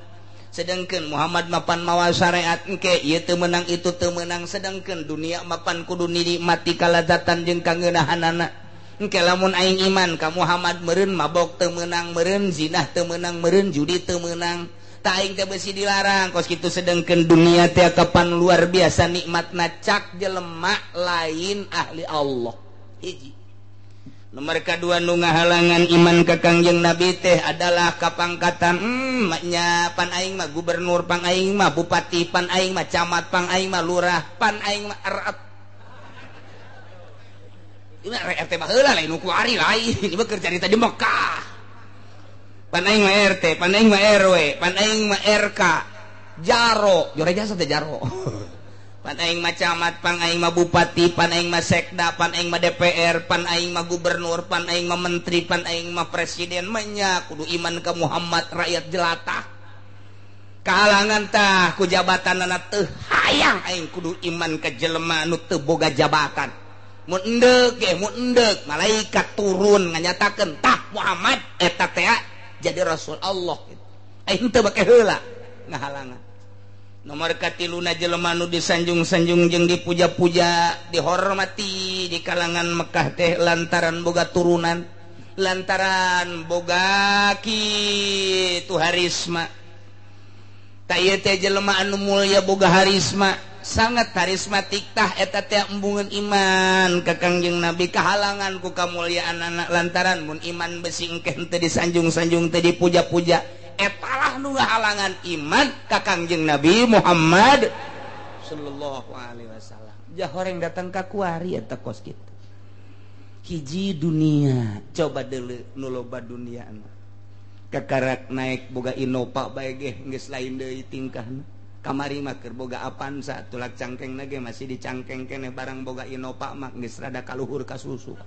Sedangkan Muhammad mapan mawa syariat engke ieu teu meunang itu teu meunang, sedangkan dunia mapan kudu nikmati kalazatan jeung kangeunahanana. Engke lamun aing iman ka Muhammad meureun mabok teu meunang, meureun zinah teu meunang, meureun judi teu meunang. Aing teh besi dilarang kos kitu, sedangkan dunia teh kapan luar biasa nikmatna cak jelema lain ahli Allah. Hiji. Nomor kadua nu ngahalangan iman ka Kangjeng Nabi teh adalah kapangkatan. Maknya pan aing mah gubernur, pan aing mah bupati, pan aing mah camat, pan aing mah lurah, pan aing mah RT. Ini RT mah heula lain nu kuari lain, ieu mah keur carita di Mekah. Pan aing mah RT, pan aing mah RW, pan aing mah RK, jaro, jore jasa teh jaro. Pan aing mah camat, pan aing mah bupati, pan aing mah sekda, pan aing mah DPR, pan aing mah gubernur, pan aing mah menteri, pan aing mah presiden, manya kudu iman ka Muhammad rakyat jelata. Kahalangan tah ku jabatanana teu hayang aing kudu iman ka jelema anu teu boga jabatan. Mun endek ge mun endek malaikat turun nganyatakeun tah Muhammad eta teh jadi Rasul Allah. Aing teu bake heula ngahalangan. Nomor katiluna jelema nu disanjung-sanjung jeung dipuja-puja, dihormati di kalangan Mekah teh lantaran boga turunan, lantaran boga kitu harisma. Ta ieu teh jelema anu mulya boga harisma, sangat karismatik tah eta teh embungeun iman ka Kangjeng Nabi kahalangan ku kamulyaan anak lantaran mun iman besi engke teu disanjung-sanjung teu dipuja-puja etalah nu ngahalangan iman ka Kangjeng Nabi Muhammad sallallahu alaihi wasallam. Jahoreng datang ka kuari eta kos kitu. Hiji dunia coba deuleu nu loba duniana. Kakarak naik boga Innova bae ge geus lain deui tingkahna. Kamari mah keur boga Avanza tulak cangkeng ge masih dicangkeng keneh barang boga Innova mah geus rada kaluhur ka susu.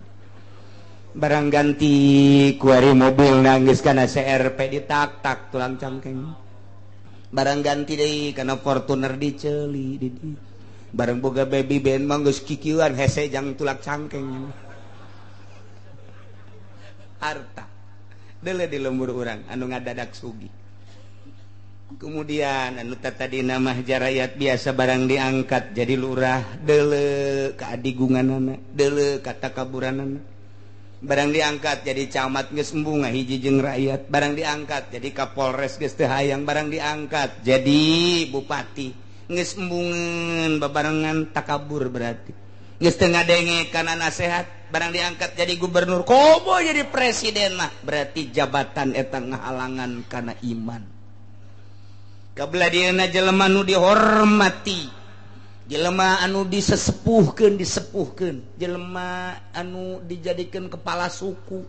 Barang ganti kuari mobil geus kana CRP ditak-tak tulang cangkeng. Barang ganti deui kana Fortuner diceuli di dieu. Bareng boga baby band mah geus kikieuan hese jang tulak cangkeng. Harta. Deuleu di lembur urang anu ngadadak sugih. Kemudian anu tadina mah jarayat biasa barang diangkat jadi lurah deuleu ka adigunganana, deuleu ka takaburanana. Barang diangkat jadi camat geus embung ngahiji jeung rakyat, barang diangkat jadi kapolres geus teu hayang, barang diangkat jadi bupati geus embungeun babarengan takabur berarti. Geus teu ngadenge kana nasehat, barang diangkat jadi gubernur komo jadi presiden mah berarti jabatan eta ngahalangan kana iman. Kabelah dieuna jelema nu dihormati, jelema anu disesepuhkeun disepuhkeun, jelema anu dijadikeun kepala suku,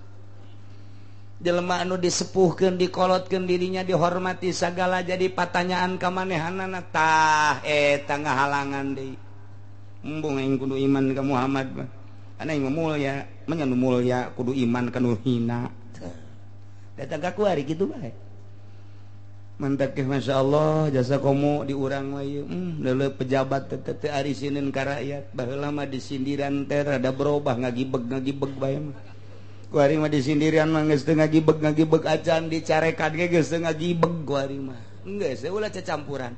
jelema anu disepuhkeun dikolotkeun dirinya dihormati sagala jadi patanyaan ka manehanana tah eta ngahalangan deui. Embung aing kudu iman ka Muhammad mah. Ana aing mulya, manya nu mulya kudu iman ka nu hina. Datang ka kuari kitu bae. Mantak Masya Allah jasa komo diurang wae leuleut pejabat teh teu arisinin ka rakyat baheula mah disindiran teh rada berubah ngagibeg-ngagibeg bae mah kuari mah disindiran mah geus teu ngagibeg-ngagibeg acan dicarekan ge geus teu ngagibeg kuari mah geus ulah cacampuran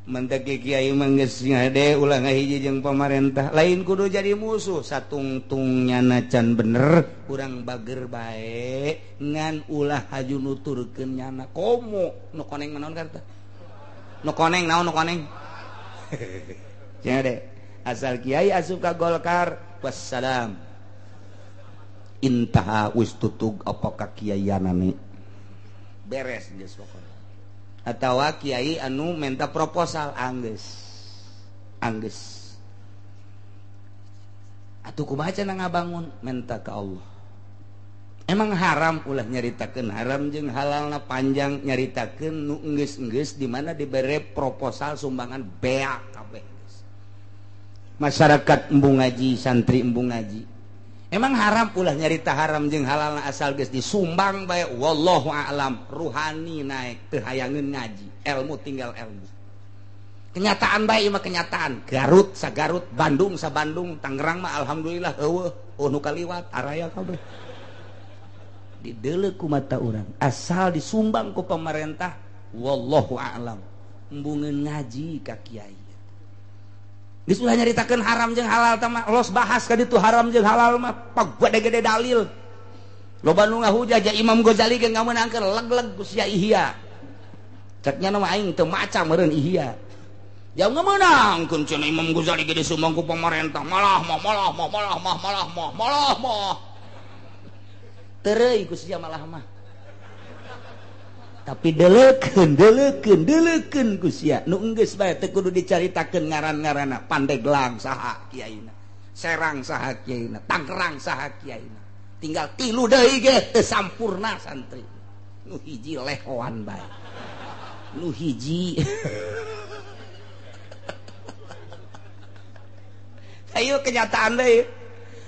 mantak kiai mah geus ngade ulah ngahiji jeung pamarentah lain kudu jadi musuh satungtung nyana can bener urang bager bae ngan ulah haju nuturkeun nyana komo nu koneng mah naon karta nu koneng naon nu koneng cenah de asal kiai asup ka Golkar wassalam intaha wis tutug apa ka kiaianane beres geus pokona atawa kiai anu minta proposal anggeus anggeus atuh kumaha cenah ngabangun minta ka Allah. Emang haram ulah nyaritakeun haram jeung halalna panjang nyaritakeun nu enggeus-enggeus di mana dibere proposal sumbangan beak kabeh geus. Masyarakat embung ngaji, santri embung ngaji. Emang haram ulah nyarita haram jeung halalna asal geus disumbang bae wallahu a'lam ruhani naik teu hayangeun ngaji, ilmu tinggal ilmu. Kenyataan bae mah kenyataan. Garut sa Garut, Bandung sa Bandung, Tangerang mah alhamdulillah eueuh nu kaliwat araya kabeh. Dideuleu ku mata urang asal disumbang ku pemerintah wallahu a'lam embungeun ngaji ka kiai. Geus ulah nyaritakeun haram jeung halal tah mah los bahas ka ditu haram jeung halal mah pagede-gede dalil. Loba nu ngahujah ja Imam Ghazali ge ngameunangkeun leg-leg ku sia Ihya. Cek nya mah aing teu maca meureun Ihya. Jauh ngameunangkeun cenah Imam Ghazali ge disumbang ku pemerintah malah mah malah mah malah mah malah mah malah mah. Tereuy ku sia malah mah. Tapi deleukeun deleukeun deleukeun ku sia nu enggeus bae teu kudu dicaritakeun ngaran-ngaranna Pandeglang saha kiaina, Serang saha kiaina, Tangerang saha kiaina, tinggal tilu deui ge teu sampurna santri nu hiji lehoan bae nu hiji. Ayo kenyataan deui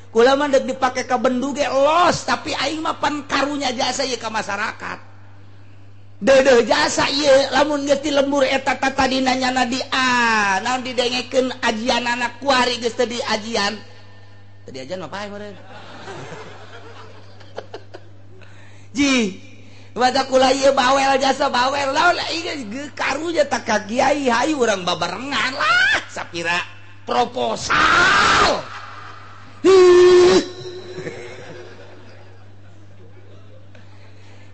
kula mah deuk dipake ka bendu ge los tapi aing mah pan karunya jasa ieu ka masyarakat. Dedeh jasa ieu lamun geus ti lembur eta tadina nyana di a naon didengekeun ajianana kuari geus teu diajian. Teu diajian mah pae meureun. Ji, baca kula ieu bawel jasa bawel lamun ieu karunya tak ka kiai hayu urang babarengan lah sapira proposal.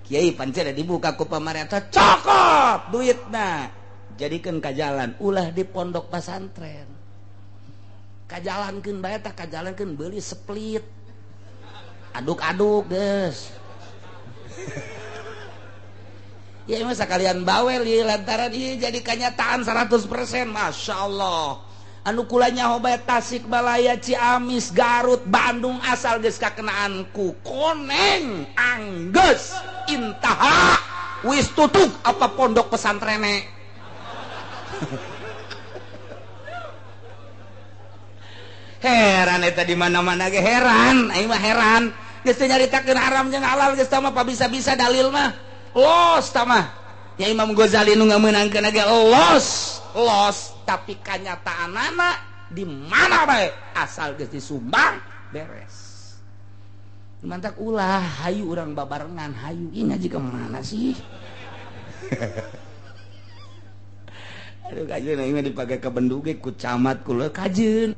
Kiai pancen dibuka ku pamarentah cokot duitna jadikeun ka jalan ulah di pondok pesantren kajalankeun bae tah kajalankeun beuli split aduk-aduk geus. Ya mah sakalian bawel ieu lantaran ieu jadi kenyataan 100% Masya Allah. Anu kula nyaho bae Tasikmalaya, Ciamis, Garut, Bandung asal geus kakenaan ku koneng anggeus intaha wis tutug apa pondok pesantrene. Heran eta di mana-mana ge heran, aing mah heran. Geus teu nyaritakeun haram jeung halal geus tah mah bisa-bisa dalil mah. Los tah mah. Ya Imam Ghazali nu ngameunangkeun ge los, los. tapi kanyataanana di mana bae asal geus disumbang beres. Mantak ulah hayu urang babarengan hayu ini ngaji ke mana sih? Aduh kajeun aing mah dipake ka benduge ku camat ku kajeun.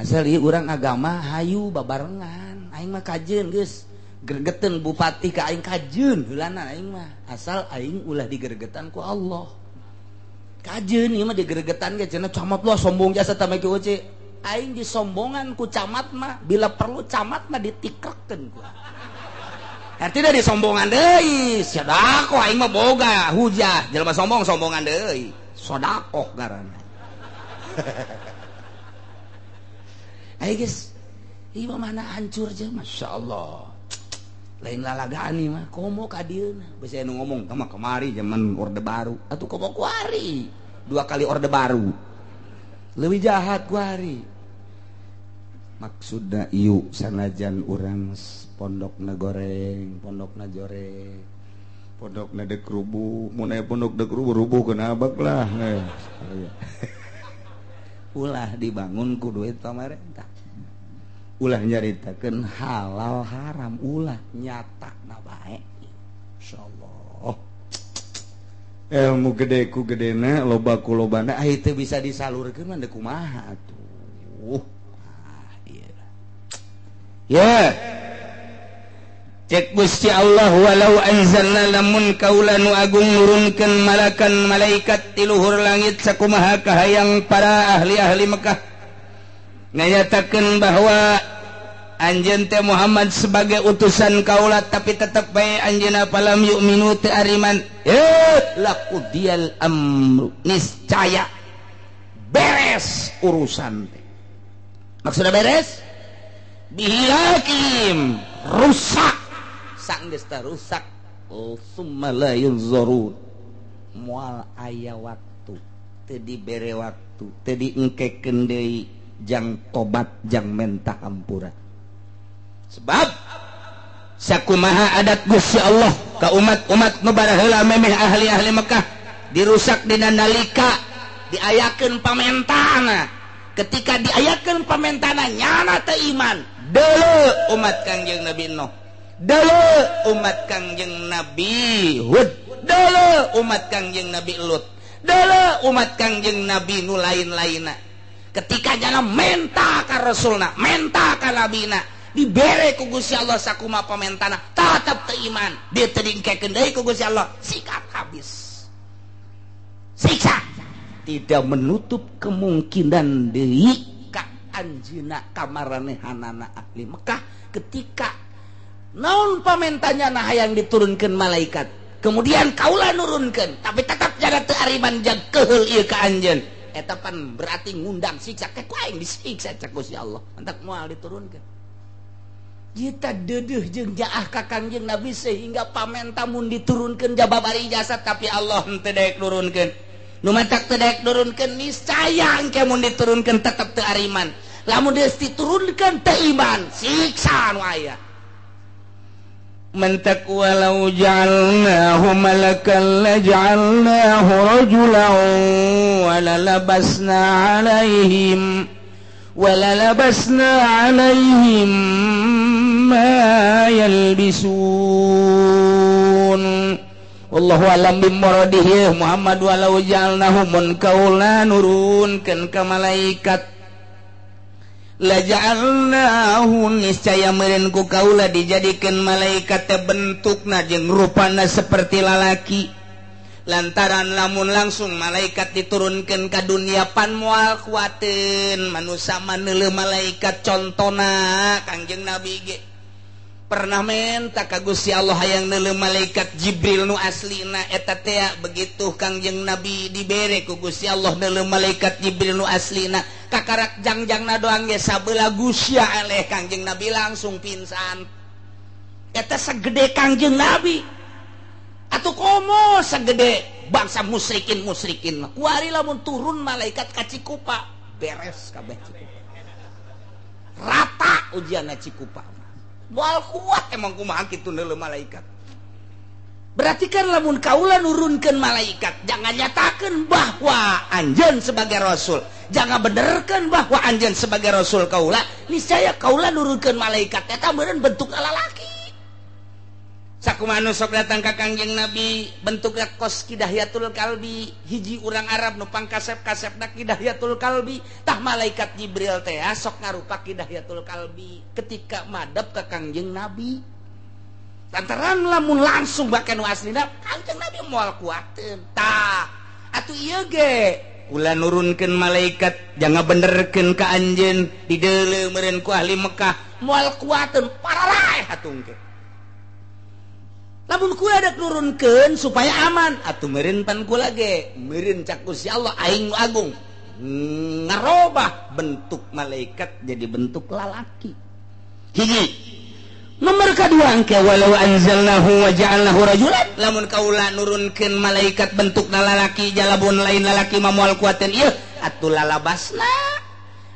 Asal ieu urang agama hayu babarengan aing mah kajeun geus gregeteun bupati ka aing kajeun heulana aing mah asal aing ulah digeregetan ku Allah. Kajeun ieu mah digeregetan ge cenah camat lah sombong jasa tah mah kieu. Aing disombongan ku camat mah bila perlu camat mah ditikrekeun ku. Artinya disombongan deui, sedekah aing mah boga hujah, jelema sombong sombongan deui, sedekah ngaranna. Ayo guys, ieu mah mana hancur je, masyaallah. Lain lalagaan ieu mah, komo ka dieuna. Beusi anu ngomong tah mah kamari zaman Orde Baru, atuh komo kuari. 2 kali Orde Baru. Leuwih jahat kuari. Maksudna ieu sanajan urang pondokna goreng, pondokna joreng, pondokna dek rubuh, mun aya pondok dek rubuh rubuh keun abak lah. Ulah dibangun ku duit pamarentah. Ulah nyaritakeun halal haram, ulah nyata na bae. Insyaallah. Ilmu gede ku gedena, loba ku lobana, ah teu bisa disalurkeun mah deuk kumaha atuh. Ah ieu. Ya. Cek Gusti Allah walau anzalna lamun kaula nu agung nurunkeun malakan malaikat ti luhur langit sakumaha kahayang para ahli-ahli Mekah nganyatakeun bahwa anjeun teh Muhammad sebagai utusan kaula tapi tetep bae anjeunna palam yu'minu teu ariman laqudiyal amru niscaya beres urusan teh. Maksudna beres bihilakim rusak sanggeus teh rusak summa la yunzurun moal aya waktu teu dibere waktu teu diengkekeun deui jang tobat jang mentah hampura. Sebab sakumaha adat Gusti Allah ka umat-umat nu baraheula memeh ahli-ahli Mekah dirusak dina nalika diayakeun pamentana. Ketika diayakeun pamentana nyana teu iman deuleu umat Kangjeng Nabi Nuh, deuleu umat Kangjeng Nabi Hud, deuleu umat Kangjeng Nabi Lut, deuleu umat Kangjeng Nabi nu lain-lainna. Ketika nyana menta ka rasulna, menta ka nabina, dibere ku Gusti Allah sakumaha pamentana, tetep teu iman, dia teu diengkekeun deui ku Gusti Allah, sikat habis. Siksa. Tidak menutup kemungkinan deui ka anjeunna kamaranehanana ahli Mekah ketika naon pamentanya nah hayang diturunkeun malaikat. Kemudian kaula nurunkeun, tapi tetap jaga teu ariman jang keheul ieu ka anjeun. Eta pan berarti ngundang siksa ke ku aing disiksa cek Gusti Allah. Entak moal diturunkeun. Kita dedeuh jeung jaah ka Kangjeng Nabi sehingga pamenta mun diturunkeun jababari jasad tapi Allah henteu daek nurunkeun. Nu matak teu daek nurunkeun niscaya engke mun diturunkeun tetep teu ariman. Lamun geus diturunkeun teu iman, siksa nu aya. Man taqwa law ja'alnahu malakan la ja'alnahu rajulan wa la labasna 'alaihim wa la labasna 'alaihim ma yalbisun. Wallahu a'lam bimuradihi Muhammad walau ja'alnahu mun kaula nurunkeun ka malaikat la ja'alnahu niscaya meureun ku kaula dijadikeun malaikat teh bentukna jeung rupana seperti lalaki. Lantaran lamun langsung malaikat diturunkeun ka dunia pan moal kuateun manusa maneuleuh malaikat. Contona Kangjeng Nabi ge pernah menta ka Gusti Allah hayang neuleuh malaikat Jibril nu aslina eta teh. Begitu Kangjeng Nabi dibere ku Gusti Allah neuleuh malaikat Jibril nu aslina kakarak jangjangna doang ge sabelah gusya aleh Kangjeng Nabi langsung pingsan. Eta segede Kangjeng Nabi atuh komo segede bangsa musyrikin mah kuari lamun turun malaikat ka Cikupa beres kabeh Cikupa rata ujianna Cikupa. Moal kuat emang kumaha kitu neuleuh malaikat. Berarti kan lamun kaula nurunkeun malaikat, jangan nyatakeun bahwa anjeun sebagai rasul, jangan benerkeun bahwa anjeun sebagai rasul kaula, niscaya kaula nurunkeun malaikat eta meureun bentuk lalaki. Sakumaha nu sok datang ka Kangjeng Nabi bentukna kos Kidahyatul Kalbi, hiji urang Arab nu pangkasep-kasepna Kidahyatul Kalbi, tah malaikat Jibril teh sok ngarupa Kidahyatul Kalbi ketika madep ka Kangjeng Nabi. Lantaran lamun langsung bahkan nu aslina Kangjeng Nabi moal kuateun. Tah atuh ieu ge kula nurunkeun malaikat jangan benerkeun ka anjeun dideuleu meureun ku ahli Mekah moal kuateun pararaeh atuh engke. Lamun kula dek nurunkeun supaya aman atuh meureun pan kula ge meureun cak Gusti Allah aing nu agung ngarobah bentuk malaikat jadi bentuk lalaki. Hiji. Nomor kedua angke walau anzalnahu wa ja'alnahu rajulan, lamun kaula nurunkeun malaikat bentukna lalaki jalabun lain lalaki mah moal kuateun ieu atuh lalabasna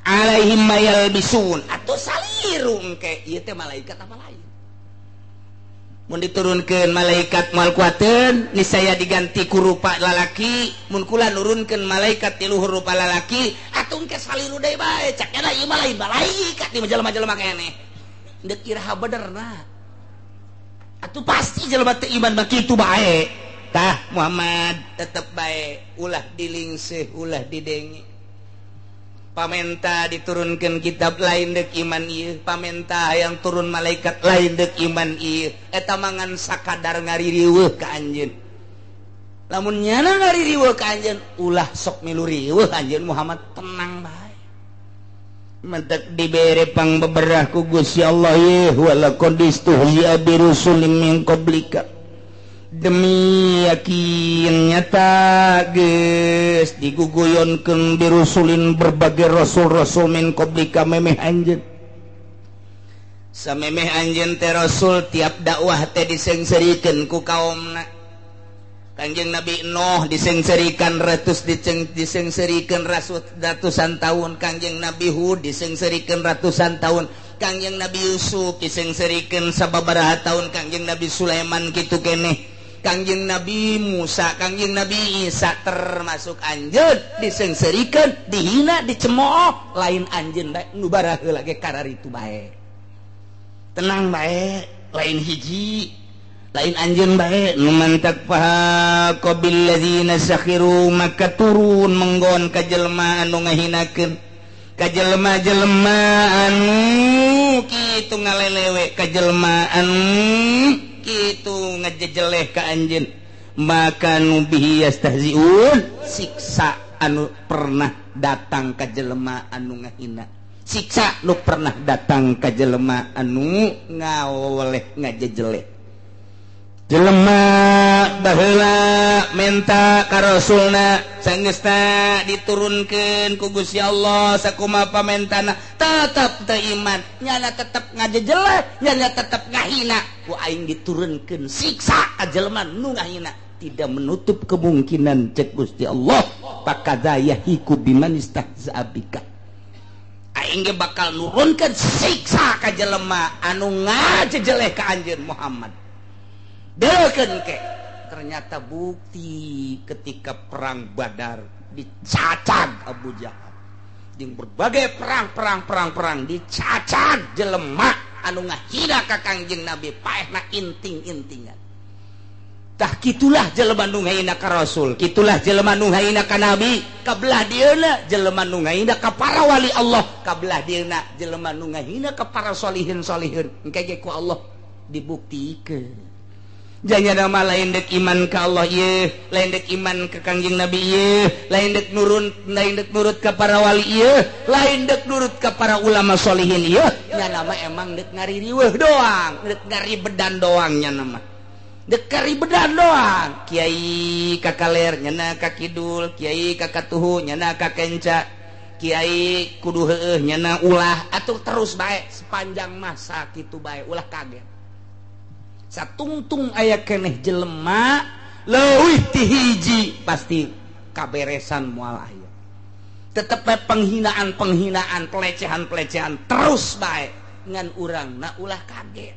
alaihim mayalbisun atuh saliru engke ieu teh malaikat apa lain. Mun diturunkeun malaikat moal kuateun niscaya diganti ku rupa lalaki, mun kula nurunkeun malaikat ti luhur rupa lalaki atuh engke saliru deui bae cak nya ieu mah lain malaikat di jelema-jelema keneh. Dek iraha benerna atuh pasti jelema teu iman mah kitu bae. Tah Muhammad tetep bae ulah dilingseuh ulah didenge. Pamenta diturunkeun kitab lain deuk iman ieu, pamenta yang turun malaikat lain deuk iman ieu. Eta mangan sakadar ngaririweuh ka anjeun. Lamun nyana ngaririweuh ka anjeun ulah sok milu riweuh anjeun Muhammad tenang bae. Mentek dibere pang beberah ku Gusti Allah ye wala qadistuhzi'a birusulin min qablika, demi yakin nyata geus diguguyonkeun birusulin berbagai rasul-rasul min qablika memeh anjeun. Samemeh anjeun teh rasul tiap dakwah teh disengserikeun ku kaumna. Kangjeng Nabi Nuh disengserikan ratus disengserikan ratusan tahun, Kangjeng Nabi Hud disengserikan ratusan tahun, Kangjeng Nabi Yusuf disengserikan sababaraha tahun, Kangjeng Nabi Sulaiman kitu keneh, Kangjeng Nabi Musa, Kangjeng Nabi Isa termasuk anjeun disengserikan, dihina, dicemooh, lain anjeun bae nu baraheula ge kararitu bae. Tenang bae, lain hiji lain anjeun bae nu mantak paha qabil ladzina sakhiru maka turun menggon ka jelema anu ngahinakeun ka jelema-jelema anu kitu ngalelewe ka jelema anu kitu ngajejeleh ka anjeun maka nu bihi yastahziun siksa anu pernah datang ka jelema anu ngahina, siksa nu pernah datang ka jelema anu ngawoleh ngajejeleh. Jelema baheula menta ka rasulna sangeusna diturunkeun ku Gusti Allah sakumaha pamentana tetep teu iman, nyana tetep ngajejeleh, nyana tetep ngahina, ku aing diturunkeun siksa ka jelema nu ngahina. Tidak menutup kemungkinan cek Gusti Allah pakadza yahiku biman istahza'a bika, aing ge bakal nurunkeun siksa ka jelema anu ngajejeleh ka anjeun Muhammad. Deukeun ke ternyata bukti ketika perang Badar dicacag Abu Jahal jeung berbagai perang dicacag jelema anu ngahina ka Kangjeng Nabi paehna inting-intingan. Tah kitulah jelema nu ngahina ka Rasul, kitulah jelema nu ngahina ka Nabi, kabelah dieuna jelema nu ngahina ka para wali Allah, kabelah dieuna jelema nu ngahina ka para solihin-solihin. Engke ge ku Allah dibuktikeun. Jangan nama lain dek iman ka Allah ye, lain dek iman ke Kangjeng Nabi ye, lain dek nurun, lain dek nurut ka para wali ye, lain dek nurut ka para ulama solihin ye. Nya nama emang dek ngaririweuh doang, dek ngaribedan doang nya nama. Dek ngaribedan doang. Kiai ka kaler nyana ka kidul, kiai ka katuhu nyana ka kenca, kiai kudu heueuh nyana ulah atuh terus bae sepanjang masa kitu bae ulah kaget. Satungtung aya keneh jelema leuwih ti hiji pasti kaberesan moal aya. Tetep bae penghinaan-penghinaan, pelecehan-pelecehan terus bae ngan urangna ulah kaget.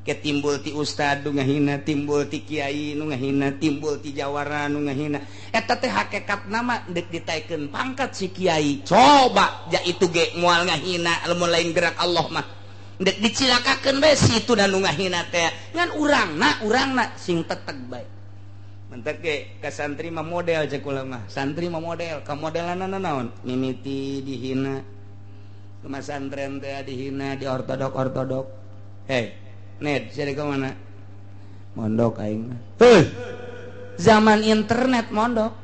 Ke timbul ti ustad nu ngahina, timbul ti kiai nu ngahina, timbul ti jawara nu ngahina. Eta teh hakekat nama deuk ditaekeun pangkat si kiai. Coba ja itu ge moal ngahina lamun lain gerak Allah mah. Deuk dicilakakeun bae si itu nu ngahina teh. Ngan urangna sing teteg bae. Mentek ge ka santri mah model cek kula mah. Santri mah model, ka modelanna naon? Mimiti dihina. Ke masantren teh dihina, di ortodok-ortodok. Hei, Ned, jadi ke mana? Mondok aing mah. Heuh. Zaman internet mondok.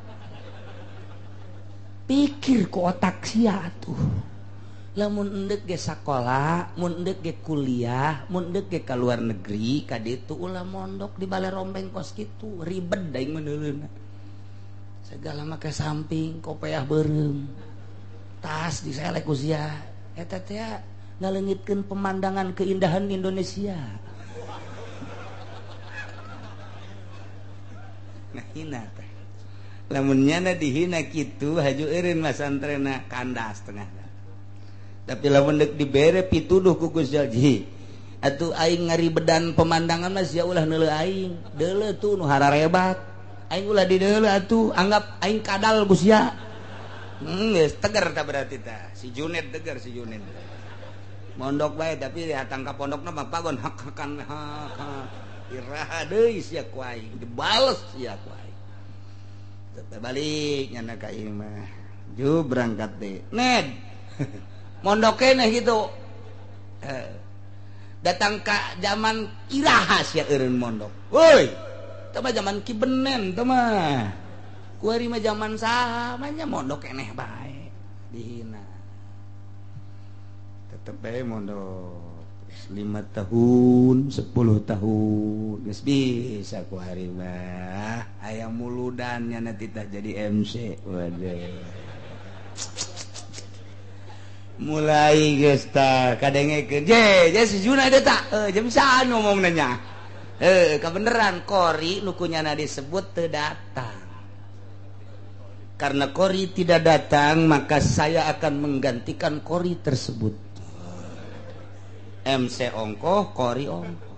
Pikir ku otak sia atuh. Lamun endek ge sakola, mun endek ge kuliah, mun endek ge ka luar negeri, ka ditu ulah mondok di bale rombeng kos kitu, ribet aing meuneuleuna. Segala make samping, kopeah beureum. Tas diselek ku sia. Eta teh ngaleungitkeun pemandangan keindahan Indonesia. Ngahina teh. Lamun nyana dihina kitu haju eureun masantrena kandas tengah. Tapi lamun deuk dibere pituduh ku Gusti Allah. Atuh aing ngaribedan pemandangan mah sia ulah neuleuh aing. Deuleuh tuh nu hararebat. Aing ulah dideuleuh atuh, anggap aing kadal ku sia. Geus tegar tah berarti tah. Si Junet tegar si Junet. Mondok bae tapi datang ka pondokna mah pagon hak-hakan hak. Iraha deui sia ku aing, dibales sia ku aing. Tetep balik nyana ka imah. Ju berangkat deui. Ned. Mondok keneh gitu. Datang ka zaman iraha sia eureun mondok. Woi, teh mah zaman Ki Benen teh mah. Kuari mah zaman saha mah nya mondok keneh bae. Dihina. Tetep bae mondok 5 tahun, 10 tahun geus bisa ku hari mah. Aya muludan nya nanti tah jadi MC. Waduh. Mulai geus tah kadengekeun. Je, je si Juna eta tah. Heuh, bisa ngomongna nya. Heuh, kabeneran kori nu kunyana disebut teu datang. Karena kori tidak datang, maka saya akan menggantikan kori tersebut. MC ongkoh, kori ongkoh.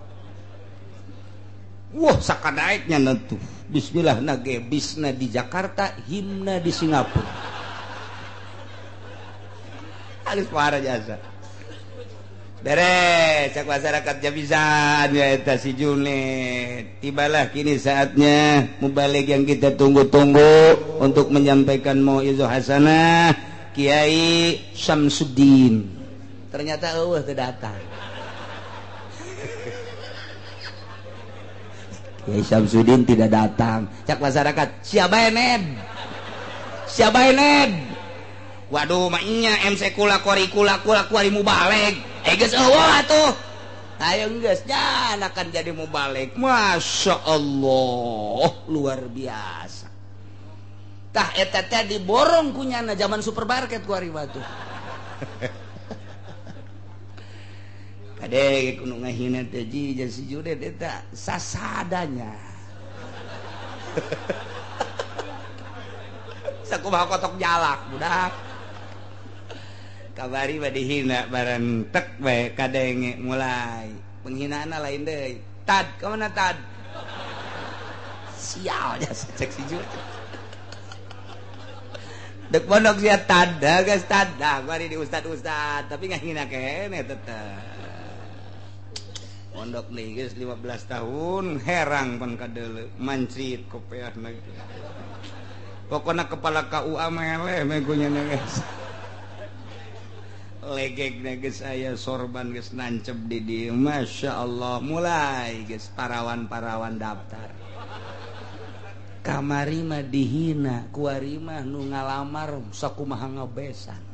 Wah, sakadaeknya nentu. Bismillah nage bisna di Jakarta, himna di Singapura. Halus parah jasa. Beres, cak masyarakat jabisan ya eta si Junet. Tibalah kini saatnya mubalig yang kita tunggu-tunggu untuk menyampaikan mauizah hasanah Kiai Syamsuddin. Ternyata eueuh teu datang. Kiai Syamsuddin tidak datang. Cak masyarakat, siapa Ned? Siapa Ned? Waduh, maknya MC kula kori kula kula kuari mubalig. Geus eueuh atuh. Ayo geus jan akan jadi mubalig. Masya Allah, luar biasa. Tah eta teh diborong kunyana zaman supermarket kuari batu. Kade kudu ngahina teh ji si Junet eta sasadanya. Sakumaha kotok jalak budak. Kabari mah dihina bareng tek bae kadenge mulai. Penghinaanna lain deui. Tad, ka mana tad? Sial jasa cek si Junet. Dek pondok sia tad, geus tad. Dah bari di ustad-ustad, tapi ngahina keneh tetep. Pondok nih geus 15 tahun herang pan kadeuleu mancit kopeahna. Pokona kepala KUA meleh meh kunyana geus. Legegna geus aya sorban geus nancep di dieu. Masya Allah mulai geus parawan-parawan daftar. Kamari mah dihina, kuari mah nu ngalamar sakumaha ngabesan.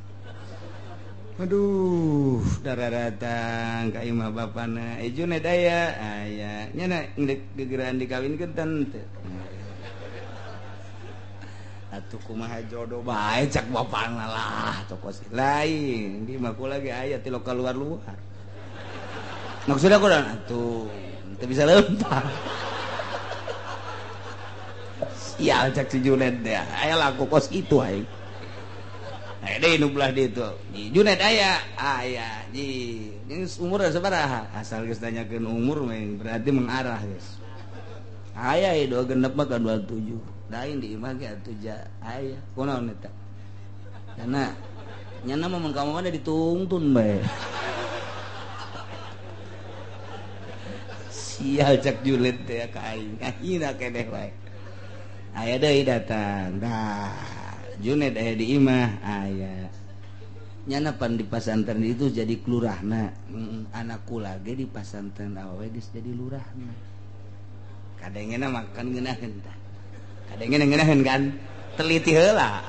Aduh, darah datang ka imah bapana. Junet aya, aya. Nya na gegeran dikawinkeun teu. Atuh kumaha jodoh bae cak bapana lah, tokos lain. Di mah kula ge aya ti lokal luar-luar. Maksudna kunaon atuh, teu bisa lempar. Sial cak si Junet teh. Aya laku kos kitu aing. Aya deui nu belah ditu. Junet aya, aya. Ji, geus umur sabaraha? Asal geus tanyakeun umur mah berarti mengarah geus. Aya ieu 26 mah ka 27. Lain di imah ge atuh ja aya. Kunaon eta? Karena nyana mah mun ka mana ditungtun bae. Sial cak Junet teh ka aing. Akhirna keneh wae. Aya deui datang. Dah Junet aya di imah aya. Nyana pan di pasantren itu jadi kelurahna. Anak kula ge di pasantren awewe geus jadi lurahna. Kadengena makan ngeunaheun tah. Kadengena ngeunaheun kan? Teliti heula.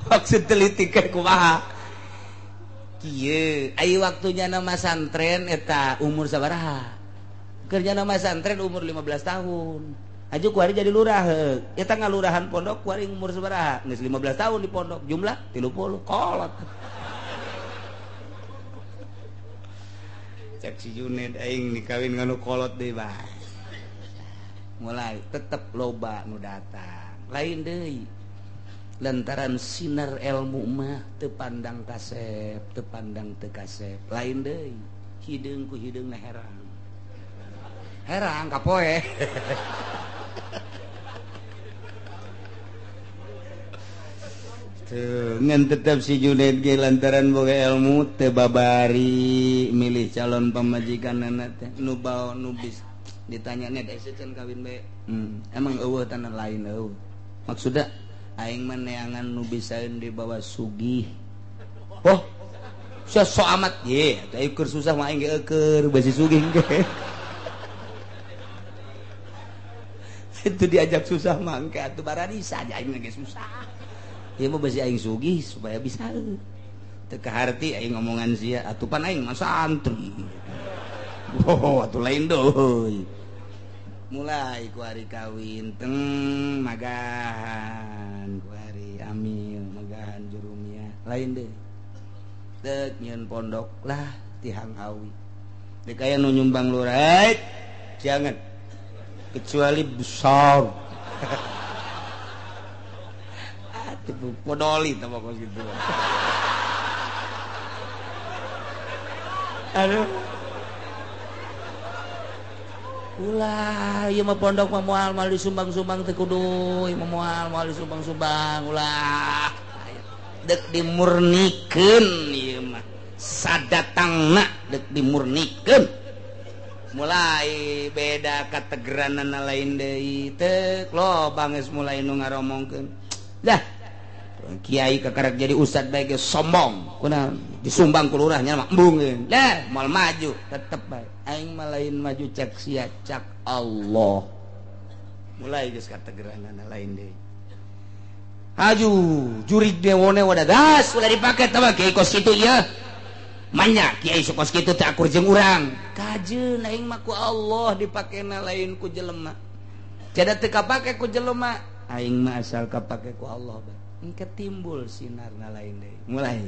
Maksud teliti ke kumaha? Kieu, ai waktunya nama santren eta umur sabaraha? Kerja nama santren umur 15 tahun. Aju kuari jadi lurah, eta ngalurahan pondok kuari umur sabaraha? Geus 15 tahun di pondok, jumlah 30 kolot. Cek si Junet aing dikawin nganu kolot deui bae. Mulai tetep loba nu datang. Lain deui. Lantaran sinar ilmu mah teu pandang kasep, teu pandang teu kasep. Lain deui. Hideung ku hideungna herang. Herang kapoe. Tuh, ngan tetep si Junet ge lantaran boga ilmu teu babari milih calon pamajikanana teh nu bao nu bis ditanya net ese can kawin bae. Emang eueuh tanah lain eueuh. Maksudna aing mah neangan nu bisaeun dibawa sugih. Oh, sia sok amat ye, atuh keur susah mah aing ge eueur basi sugih ge. Itu diajak susah mah engke atuh bararisa aja aing ge susah. Ieu mah basi aing sugih supaya bisa. Teu kaharti aing ngomongan sia atuh pan aing mah santri. Oh, atuh lain deui. Mulai ku hari kawin teng magahan ku hari amil magahan jurumia lain deui. Deuk nyieun pondok lah tihang awi. Deuk aya nu nyumbang lurah, jangan kecuali besar. Atuh podoli teh pokok gitu. Aduh. Ulah, ieu mah pondok mah moal moal disumbang-sumbang teh kudu, ieu mah moal moal disumbang-sumbang, ulah. Deuk dimurnikeun ieu mah. Sadatangna deuk dimurnikeun. Mulai beda kategeranana lain deui teh loba geus mulai nu ngaromongkeun. Dah kiai kakarek jadi ustad bae ge sombong kunaon disumbang ku lurahnya mah embungeun. Dah moal maju tetep bae aing mah lain maju cek sia cak Allah. Mulai geus kategeranana lain deui. Haju jurig dewone wadadas ulah dipake teh mah kiai kos kitu ieu. Manya kiai sok kos kitu teh akur jeung urang. Kajeun aing mah ku Allah dipakena lain ku jelema. Cada teu kapake ku jelema, aing mah asal kapake ku Allah bae. Engke timbul sinarna lain deui. Mulai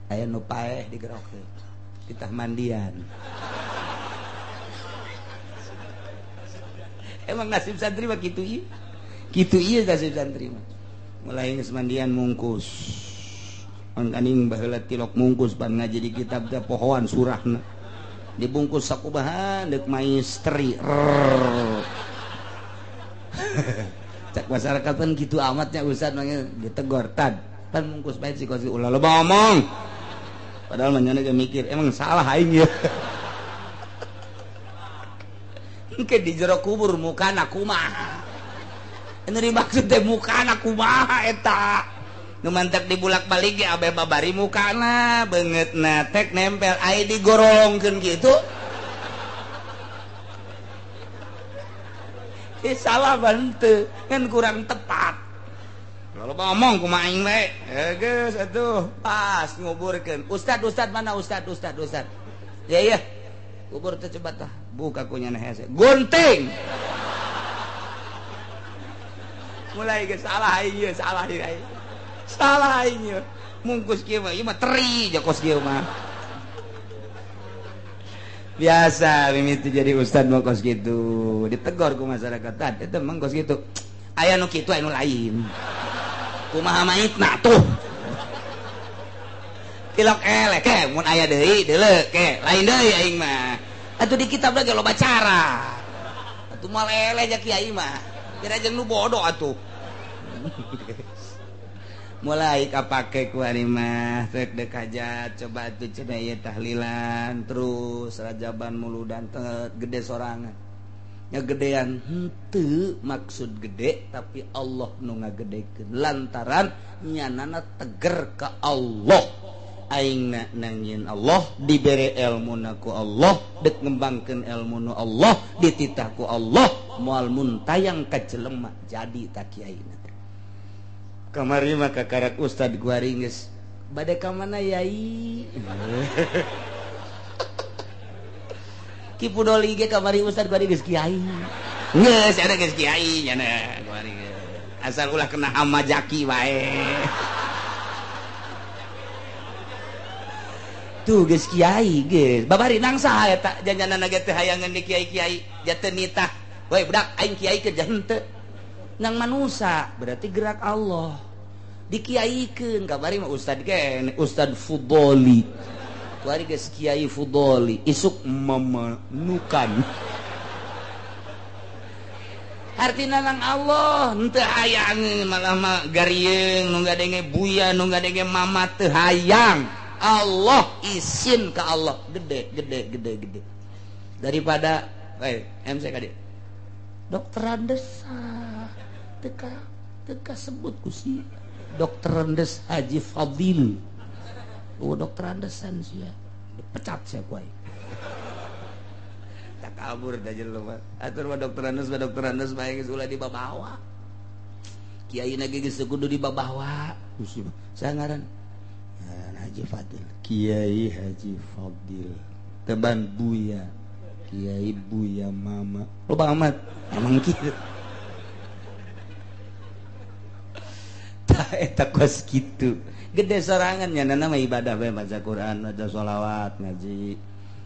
aya nu paeh digerokeun ditah mandian. Emang nasib santri mah kitu ieu. Kitu ieu nasib santri mah. Mulai geus mandian mungkus. Mangkaning baheula tilok mungkus pan ngaji di kitab teh pohoan surahna. Dibungkus sakubahan deuk maistri. Cak masyarakat pan gitu amatnya ustad manggil ditegor tad pan mungkus bae si kos ulah loba omong. Padahal mah nyana ge mikir emang salah aing ya. Engke di jero kubur mukana kumaha. Anu dimaksud teh mukana kumaha eta. Nu mantak dibulak-balik ge abe babari mukana beungeutna tek nempel ai digorongkeun kitu. Salah bante kan kurang tepat. Kalau ngomong kumaha aing bae. Geus atuh pas nguburkeun. Ustad ustad mana ustad ustad ustad. Ya ya. Kubur teh coba tah. Buka ku nyana hese. Gunting. Mulai geus salah aing ieu, salah ieu aing. Salah aing ieu. Mungkus kieu mah ieu mah teri jokos kieu mah. Biasa mimiti jadi ustad mah kos gitu. Ditegor ku masyarakat. Eta emang kos gitu. Aya nu kitu aya nu lain. Kumaha maitna tuh. Tilok eleh ke mun aya deui deuleu ke lain deui aing mah. Atuh di kitab lagi loba cara. Atuh moal eleh ja kiai mah. Kira jeung nu bodoh atuh. Mulai kapake ku ari mah rek deuk hajat coba atuh cenah ieu tahlilan terus rajaban muludan teh gede sorangan. Nya gedean henteu maksud gede tapi Allah nu ngagedekeun lantaran nyanana teger ka Allah. Aingna nangieun Allah dibere elmuna ku Allah dek ngembangkeun elmuna Allah dititah ku Allah moal muntayang ka jelema jadi ta kiaina. Kamari mah kakarak ustad kuari geus bade ka mana yai. Ki Pudoli ge kamari ustad kuari geus kiai. Geus ada geus kiai nya kuari geus. Asal ulah kena hama jaki wae. Tuh geus kiai geus. Babari nang saha eta janjanana ge teu hayangeun di kiai-kiai jateu nitah. Woi budak aing kiai ke henteu. Nang manusa berarti gerak Allah dikiaikeun kabari mah ustad kene Ustad Fudoli kuari geus Kiai Fudoli isuk memenukan artina nang Allah henteu hayang malah mah garieung nu ngadenge buya nu ngadenge mama teu hayang Allah isin ka Allah gede gede gede gede daripada MC ka dieu Dokter Andes teka teka sebut ku si Dokter Andes Haji Fadil. Oh Dokter Andesan sia dipecat sia ku aing. Tak kabur da jelema. Atur mah Dokter Andes bae geus ulah dibabawa. Kiai na ge geus kudu dibabawa. Saya ngaran Haji Fadil. Kiai Haji Fadil. Teban Buya. Kiai Buya Mama. Loba amat emang kieu. Eta kos kitu gede sorangan nya nama ibadah bae maca Quran maca sholawat ngaji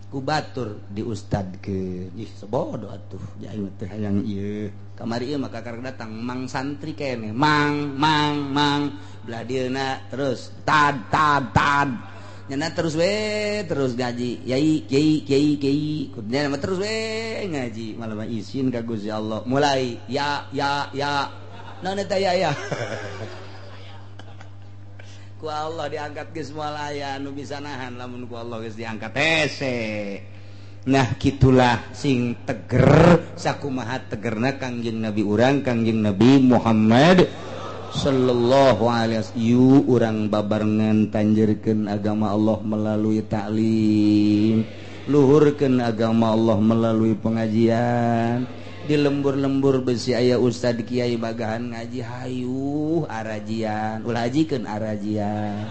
ku batur di ustadkeun ih sebodoh atuh aing teh hayang ieu kamari ieu mah kakarek datang mang santri keneh mang mang mang belah dieuna terus tad tad tad nyana terus we terus ngaji yai kiai kiai kiai kudunya mah terus we ngaji malah mah isin ka Gusti Allah mulai ya ya ya naon eta ya ya ku Allah diangkat geus moal aya nu bisa nahan lamun ku Allah geus diangkat hese. Nah kitulah sing teger sakumaha tegerna Kangjeng Nabi urang Kangjeng Nabi Muhammad sallallahu alaihi wasallam. Yu urang babarengan tanjerkeun agama Allah melalui taklim, luhurkeun agama Allah melalui pengajian. Di lembur-lembur besi aya ustad kiai bagahan ngaji hayuh arajian ulah hajikeun arajian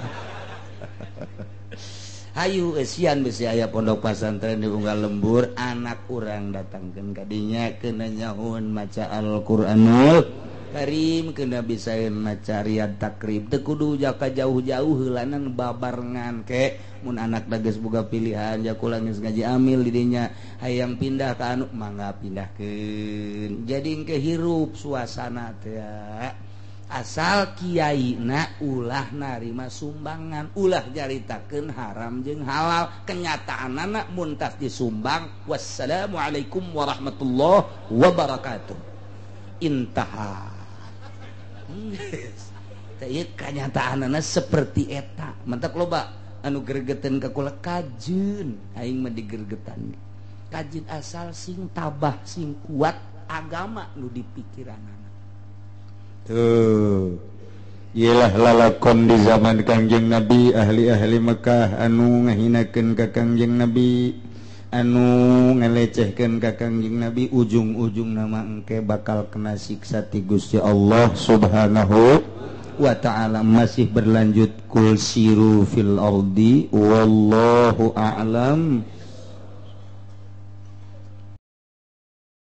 hayu esian besi aya pondok pasantren di unggal lembur anak urang datangkeun ka dinya keuna nyaun maca Al-Qur'anul Karim keuna bisaeun maca Riyad Takrib teu kudu jaka jauh-jauh heulanan babarengan ke mun anak geus boga pilihan ja kula geus ngaji amil di dinya hayang pindah ka anu mangga pindahkeun jadi engke hirup suasana teh asal kiaina ulah narima sumbangan ulah nyaritakeun haram jeung halal kenyataanana mun tas disumbang wassalamualaikum warahmatullahi wabarakatuh intaha. Teh kenyataanana seperti eta mentak loba anu gergeten ka kula kajeun aing mah digergetan kajeun asal sing tabah sing kuat agama nu dipikiranana tuh iyalah lalakon di zaman Kangjeng Nabi ahli-ahli Mekah anu ngahinakeun ka Kangjeng Nabi anu ngalecehkeun ka Kangjeng Nabi ujung-ujung nama engke bakal kena siksa ti Gusti Allah Subhanahu wa ta'ala. Masih berlanjut kul siru fil ardi wallahu a'lam.